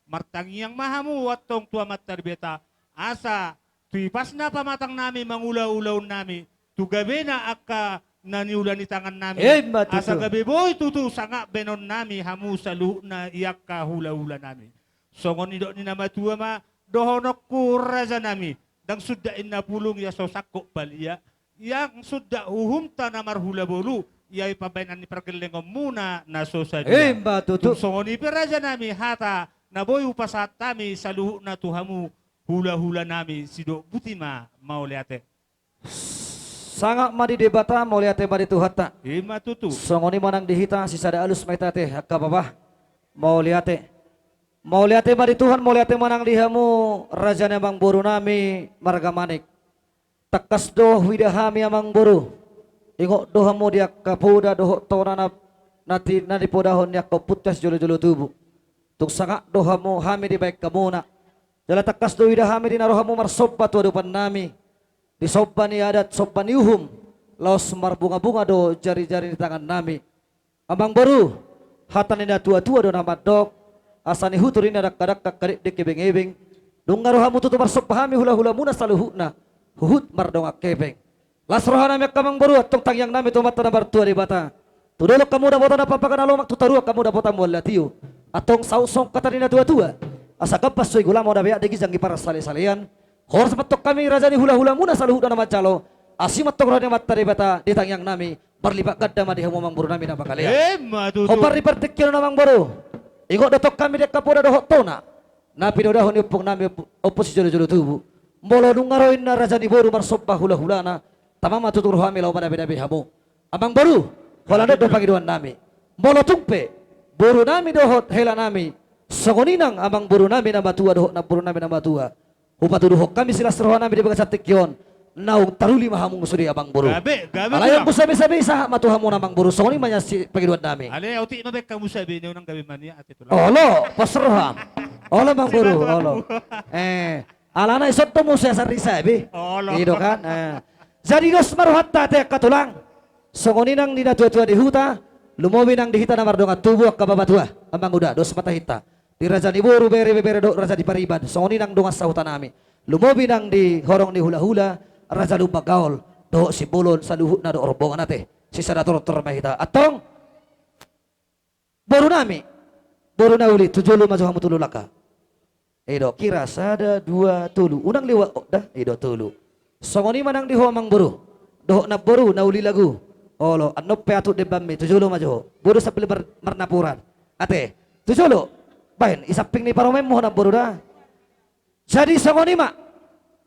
Martangiang ma hamu antong tu Amanta Debata, asa tu ipasna pamatang nami mangula ulaon nami, tu gabena angka na niula ni tangan nami. Ima tutu. Asa gabe boi tutu sangap bahenon nami hamu saluhutna i angka hulahula nami. Songon nidok ni na matua ma dohononku raja nami, ndang suda inna pulung ia so sangkot palia, ia suda uhumta na marhula bolu, ia i pambahenan ni pargellengonmuna na so sadia. Ima tutu. Tung songon i pe raja nami hata na boi hupasahat hami saluhutna tu hamu hulahula nami, sidok boti ma, mauliate. Sangap ma di Debata, mauliate ma di Tuhanta. Ima tutu. Songon i ma nang di hita, sisada alus ma hita ate, angka bapa. Mauliate. Mauliate ma di Tuhan, mauliate ma nang di hamu raja ni amangboru nami marga Manik. Tangkas do huida hami amangboru. Ingot do hamu di angka poda dohot tona na, na ti-, na nipodahon ni angka ompunta sijolojolo tubu. Tung sangap do hamu hami dibahen hamuna. Jala tangkas do huida hami di na ro hamu marsomba tu adopan nami. Di somba ni adat, somba ni uhum, laos marbungabunga do jarijari ni tangan nami. Amangboru, hata ni na tuatua do na mandok, asa nihutur i na dangkadangka, angka dekdek, ebengebeng, nunga ro hamu tutu marsomba hami hulahulamuna saluhutna, huhut mardongan hepeng. Las roha nami angka amangboru, antong tangiang nami tu Amanta na martua Debata. Tu dolok hamu dapotan na pampakan na lomak, tu toruan hamu dapotan mual na tio. Antong saut songon hata ni na tuatua, asa gambas so i gulama, na beak di ginjang i parsalesalean. Horas ma antong hami raja ni hulahulamuna saluhutna na manjalo. Asi ma antong roha ni Amanta Debata di tangiang nami. Marlipat ganda ma di hamu amangboru nami na mangalean. Ima tutu. Hombar di partingkian on amangboru, ingot do tong hami di angka poda dohot tona na pinodahon ni ompung nami, ompu, ompu sijolojolo tubu. Molo nunga ro inna raja ni boru marsomba hulahulana, tama ma tutu roha nami laho manabenabe hamu. Amangboru, holan on do pangidoan nami. Molo tung pe boru nami dohot hela nami, songon i nang amangboru nami na matua dohot namboru nami na matua, hupatuduhon hami silas roha nami di bagasan tingki on, naung taruli ma hamu sude amangboru. Gabe, gabe. Alai tulang, anggo sabesabe sahat ma tu hamu amangboru, songon i ma nian sipangidoan nami. Alai otik ma baen hamu sabe, nunga gabe ma nian ate tulang. Olo, pos roham. Olo amangboru, olo. Eh, alana ison do muse asa risabe. Olo. I do kan. Eh. Jadi dos ma rohanta ate angka tulang. Songon i nang di na tuatua di huta, lumobi nang di hita na mardongan tubu angka bapatua, amang uda, dos ma tahinta. Di raja ni boru, bere, ibebere dohot raja ni pariban, songon i nang dongan sahuta nami. Lumobi nang di horong ni hulahula, raja Lumban Gaol dohot Simbolon saluhutna dohot rombongan ate. Sisada tortor ma hita. Antong boru nami, boru na uli, tu jolo ma jo hamu tolu langka. I do, kira sada, dua, tolu. Unang liwat, oh, da, i do tolu. Songon i ma nang di ho amangboru dohot namboru na uli lagu. Olo, annon pe atut dembanmi, tu jolo ma jo ho. Boru sambil mar-, marnapuran. Ate, tu jolo. Baen, i samping ni parumaenmu ho namboru da. Jadi songon i ma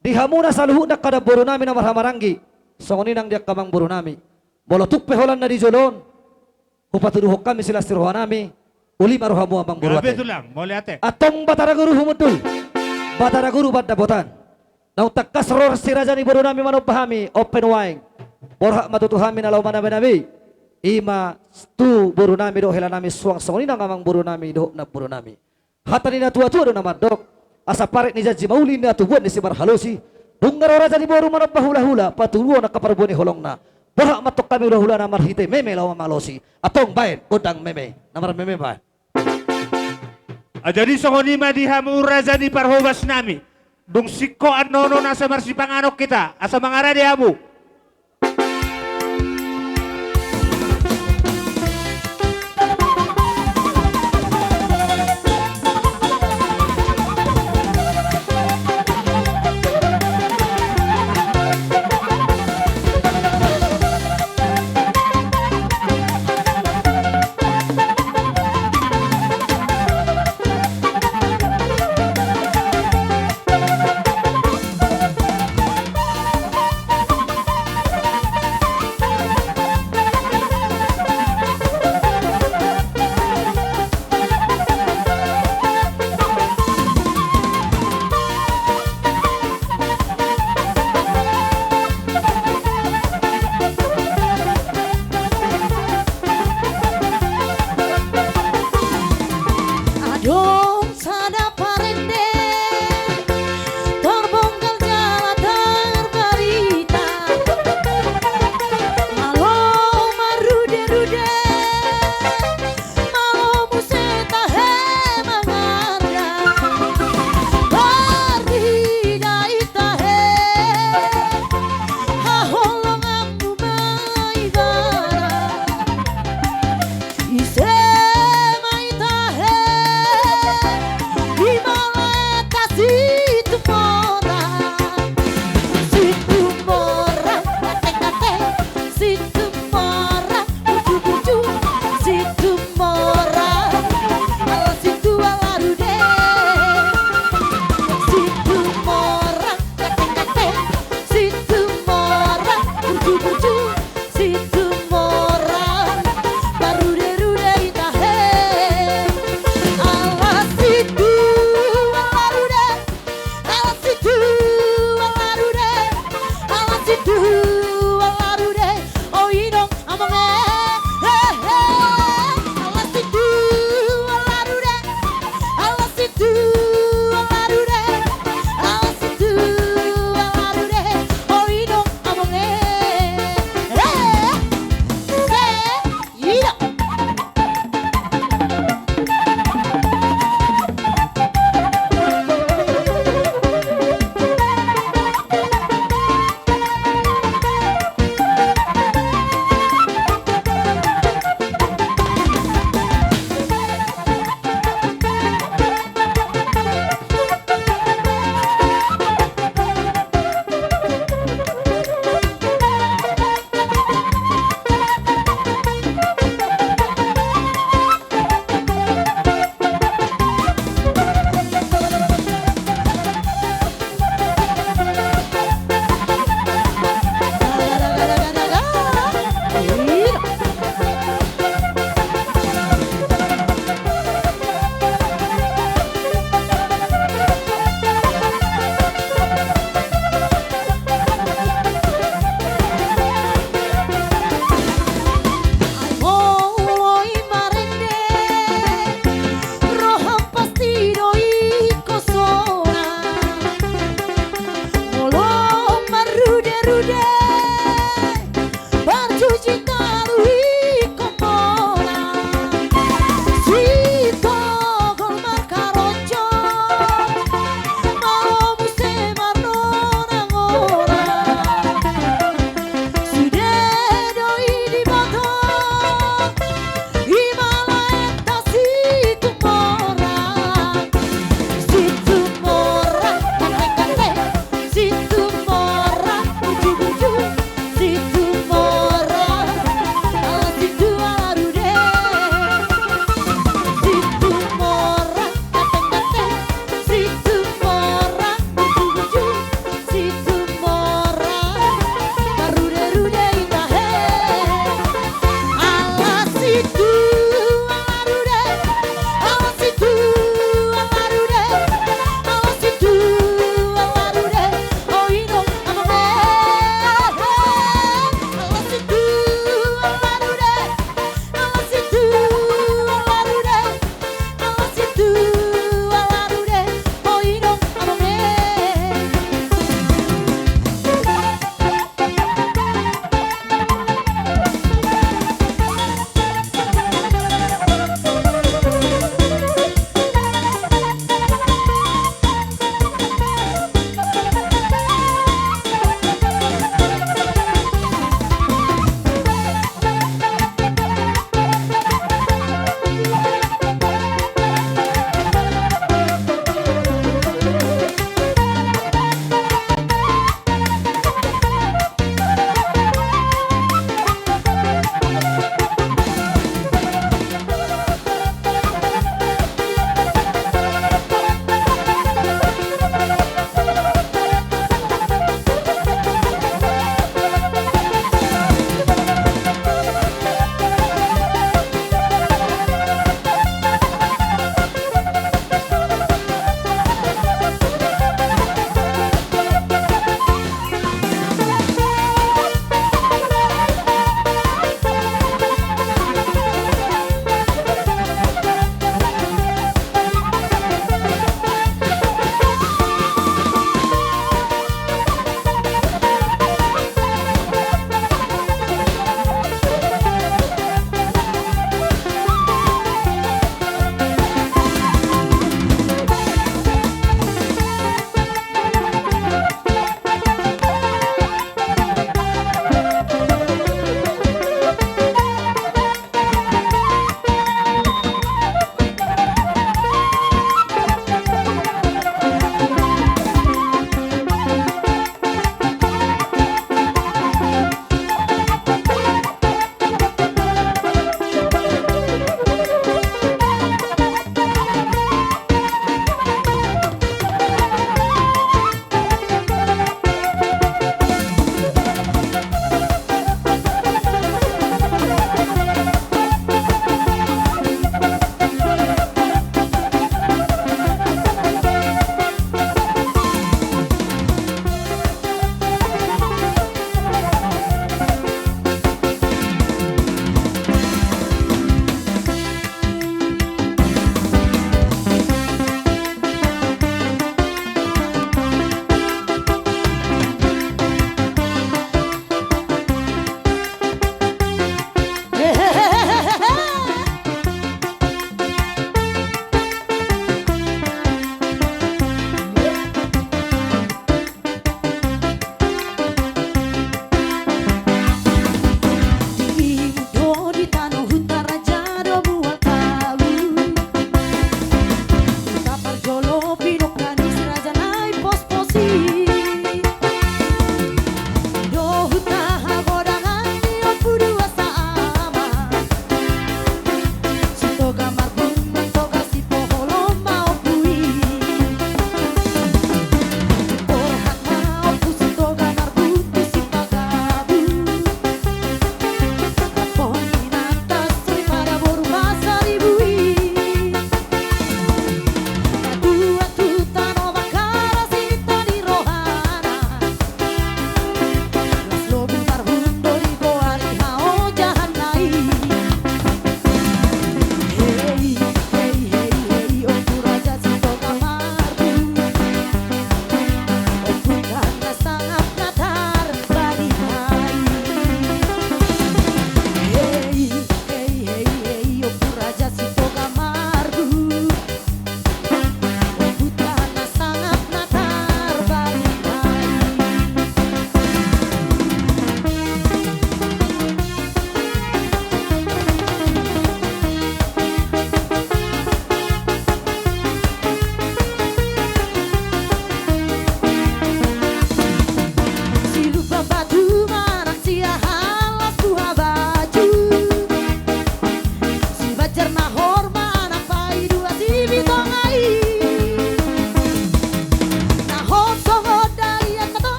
di hamuna saluhutna angka namboru nami na marhahamaranggi, songon i nang di angka amangboru nami. Molo tung pe holan na di jolo on, hupatuduhon hami silas ni roha nami, uli ma rohamu amangboru ate. Gabe tulang, mauliate. Antong Batara Guru humundul, Batara Guru pandapotan. Naung tangkas ro si raja ni boru nami manomba hami, on pe nuaeng borhat ma tutu hami na laho manabenabe. I ma tu boru nami dohot hela nami, suang songon i nang amangboru nami dohot namboru nami. Hata ni na tuatua do na mandok, asa paret ni janji mauli na tubuan ni simarhalosi. Nunga ro raja ni boru manomba hulahula, patuduhon angka parbue ni holongna. Borhat ma antong hami hulahulana marhite meme laho mamalosi. Antong baen gondang meme. Na marmeme baen. Ah, jadi songon i ma di hamu raja ni parhobas nami. Dung singkop annon on asa marsipanganon hita, asa mangarade hamu.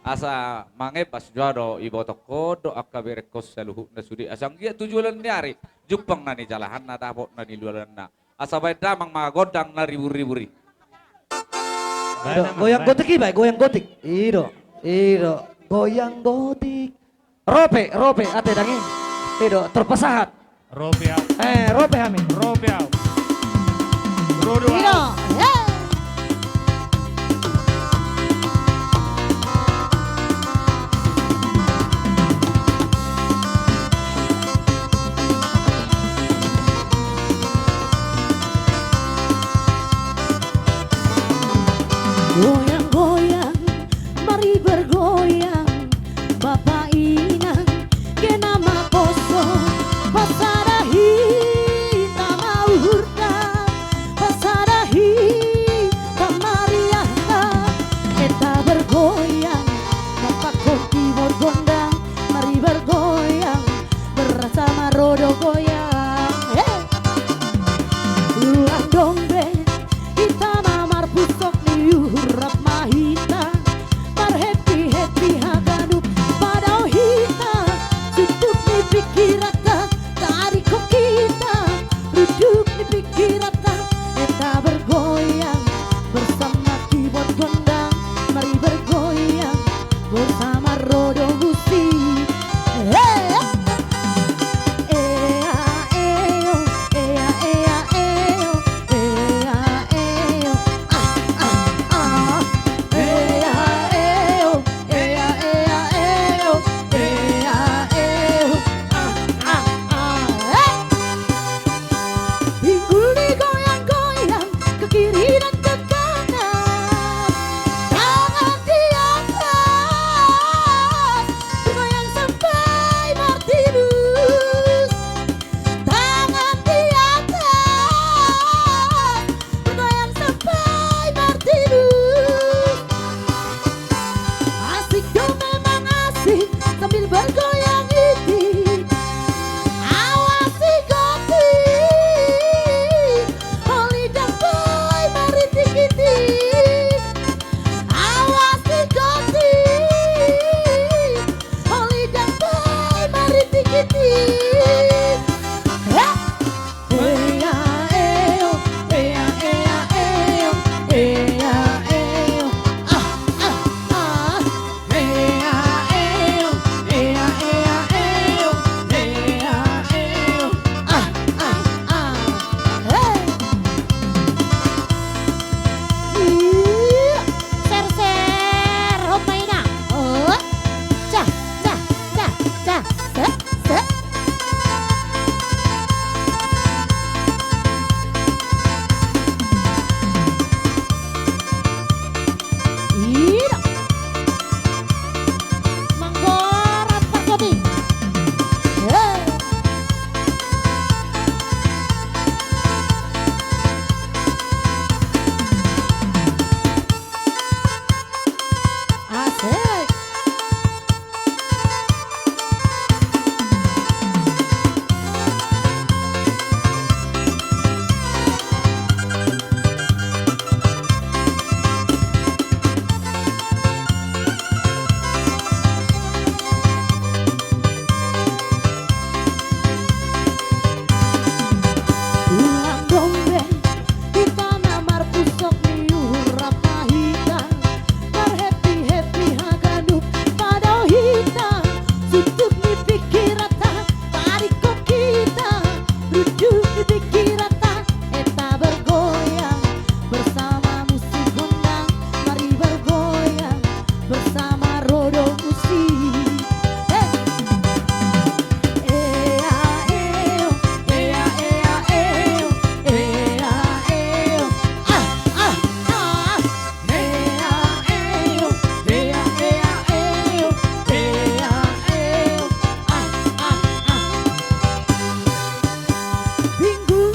Asa mangebas jo au do, ibotongkon do angka berengkon saluhutna sude, asa anggiat tu joloan ni ari jumpang na nijalahanna, dapot na niulaanna. Asa baen damang ma gondang na ribur-ribur i. Baen damang, goyang gotik i, baen goyang gotik. I do, i do, goyang gotik. Rope, rope, ate dang i. I do, terpasahat. Rope au. Eh, rope hami. Rope au. Rodo au. I do, he. Goyang-goyang, mari bergoyang, bapa inang, kena ma poso, pasada hita ma uhurta, pasada hita ma riahta, enta bergoyang, bapa koti borgondang, mari bergoyang, berasa ma ro do goyang. He! Ulang dong be, hita ma marpusok ni uhur, rap ma hita marhappy-happy haganup, padao hita suntuk ni pingkiranta, tarikok hita runduk ni pingkiranta, enta bergoyang bersama keyboard gondang, mari bergoyang bersama rodo musik. He! Ea, eo, ea, ea, eo, ea, eo, ah, ah, ah. Ea, eo, ea, ea, eo, ea, eo, ah, ah, ah. He! Pinggul ni goyang-goyang, ke kiri dan ke kanan, tangan di atas, bergoyang sampai Martinus, tangan di atas, bergoyang sampai Martinus. Asik dong, memang asik sambil bergoyang ini. Awas si Goti, holi dang boi maritik-itik. Awas si Goti, holi dang boi maritik-itik. Heh! Ea, eo, ea, ea, eo, ea, eo, ah, ah, ah. Ea, eo, ea, ea, eo, ea, eo, ah, ah, ah. Hei! Ih, ser, ser, hop, maina. Oh. Cah, cah, cah, cah. Set, set. Ida. Manggorat parsopi. Hei. Asik. Ulang dong be, hita na marpusok ni uhur, rap ma hita marhappy-happy haganup, padao hita suntuk ni pingkiranta, tarikok hita runduk ni pingkiranta, enta bergoyang bersama musik gondang, mari bergoyang bersama rodo musik. Hei! Ea, eo, ea, ea, eo, ea, eo. Ah, ah, ah. Ea, eo, ea, ea, eo, ea, eo. Ah, ah, ah. Pinggul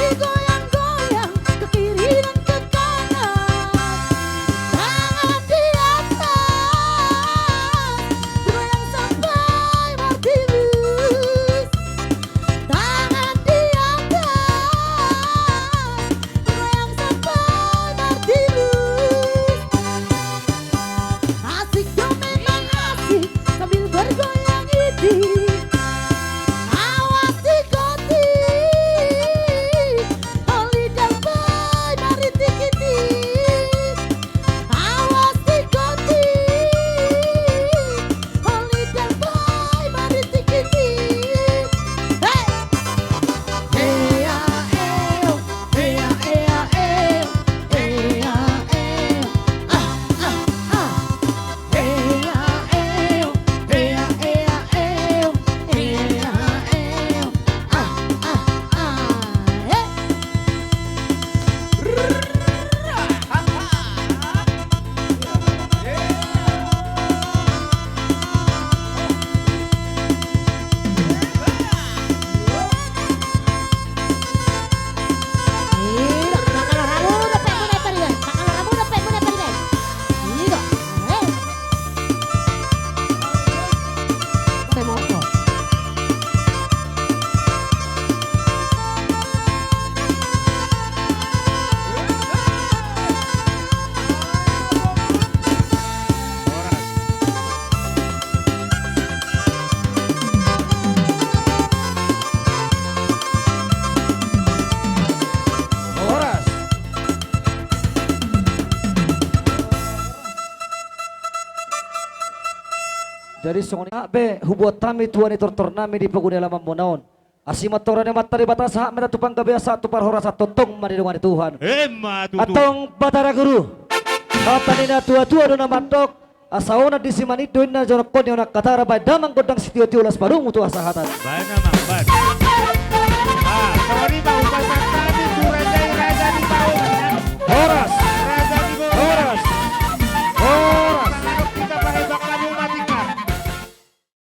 Jadi songon i be hubuat hami tua ni tortor nami di pogu ni alaman muna on. Asi ma antong roha ni Amanta Debata, sahat ma hita tu panggabean, sahat tu parhorasan, tongtong ma didongani Tuhan. Emma tutu. Antong Batara Guru. Hata ni na tua-tua do na mandok, asa onan di Simanindo inna jonok on ni onan hatara, baen damang gondang sitio-tio, las padomu tu hasahatan. Baen damang, baen. Ah, songon i ma.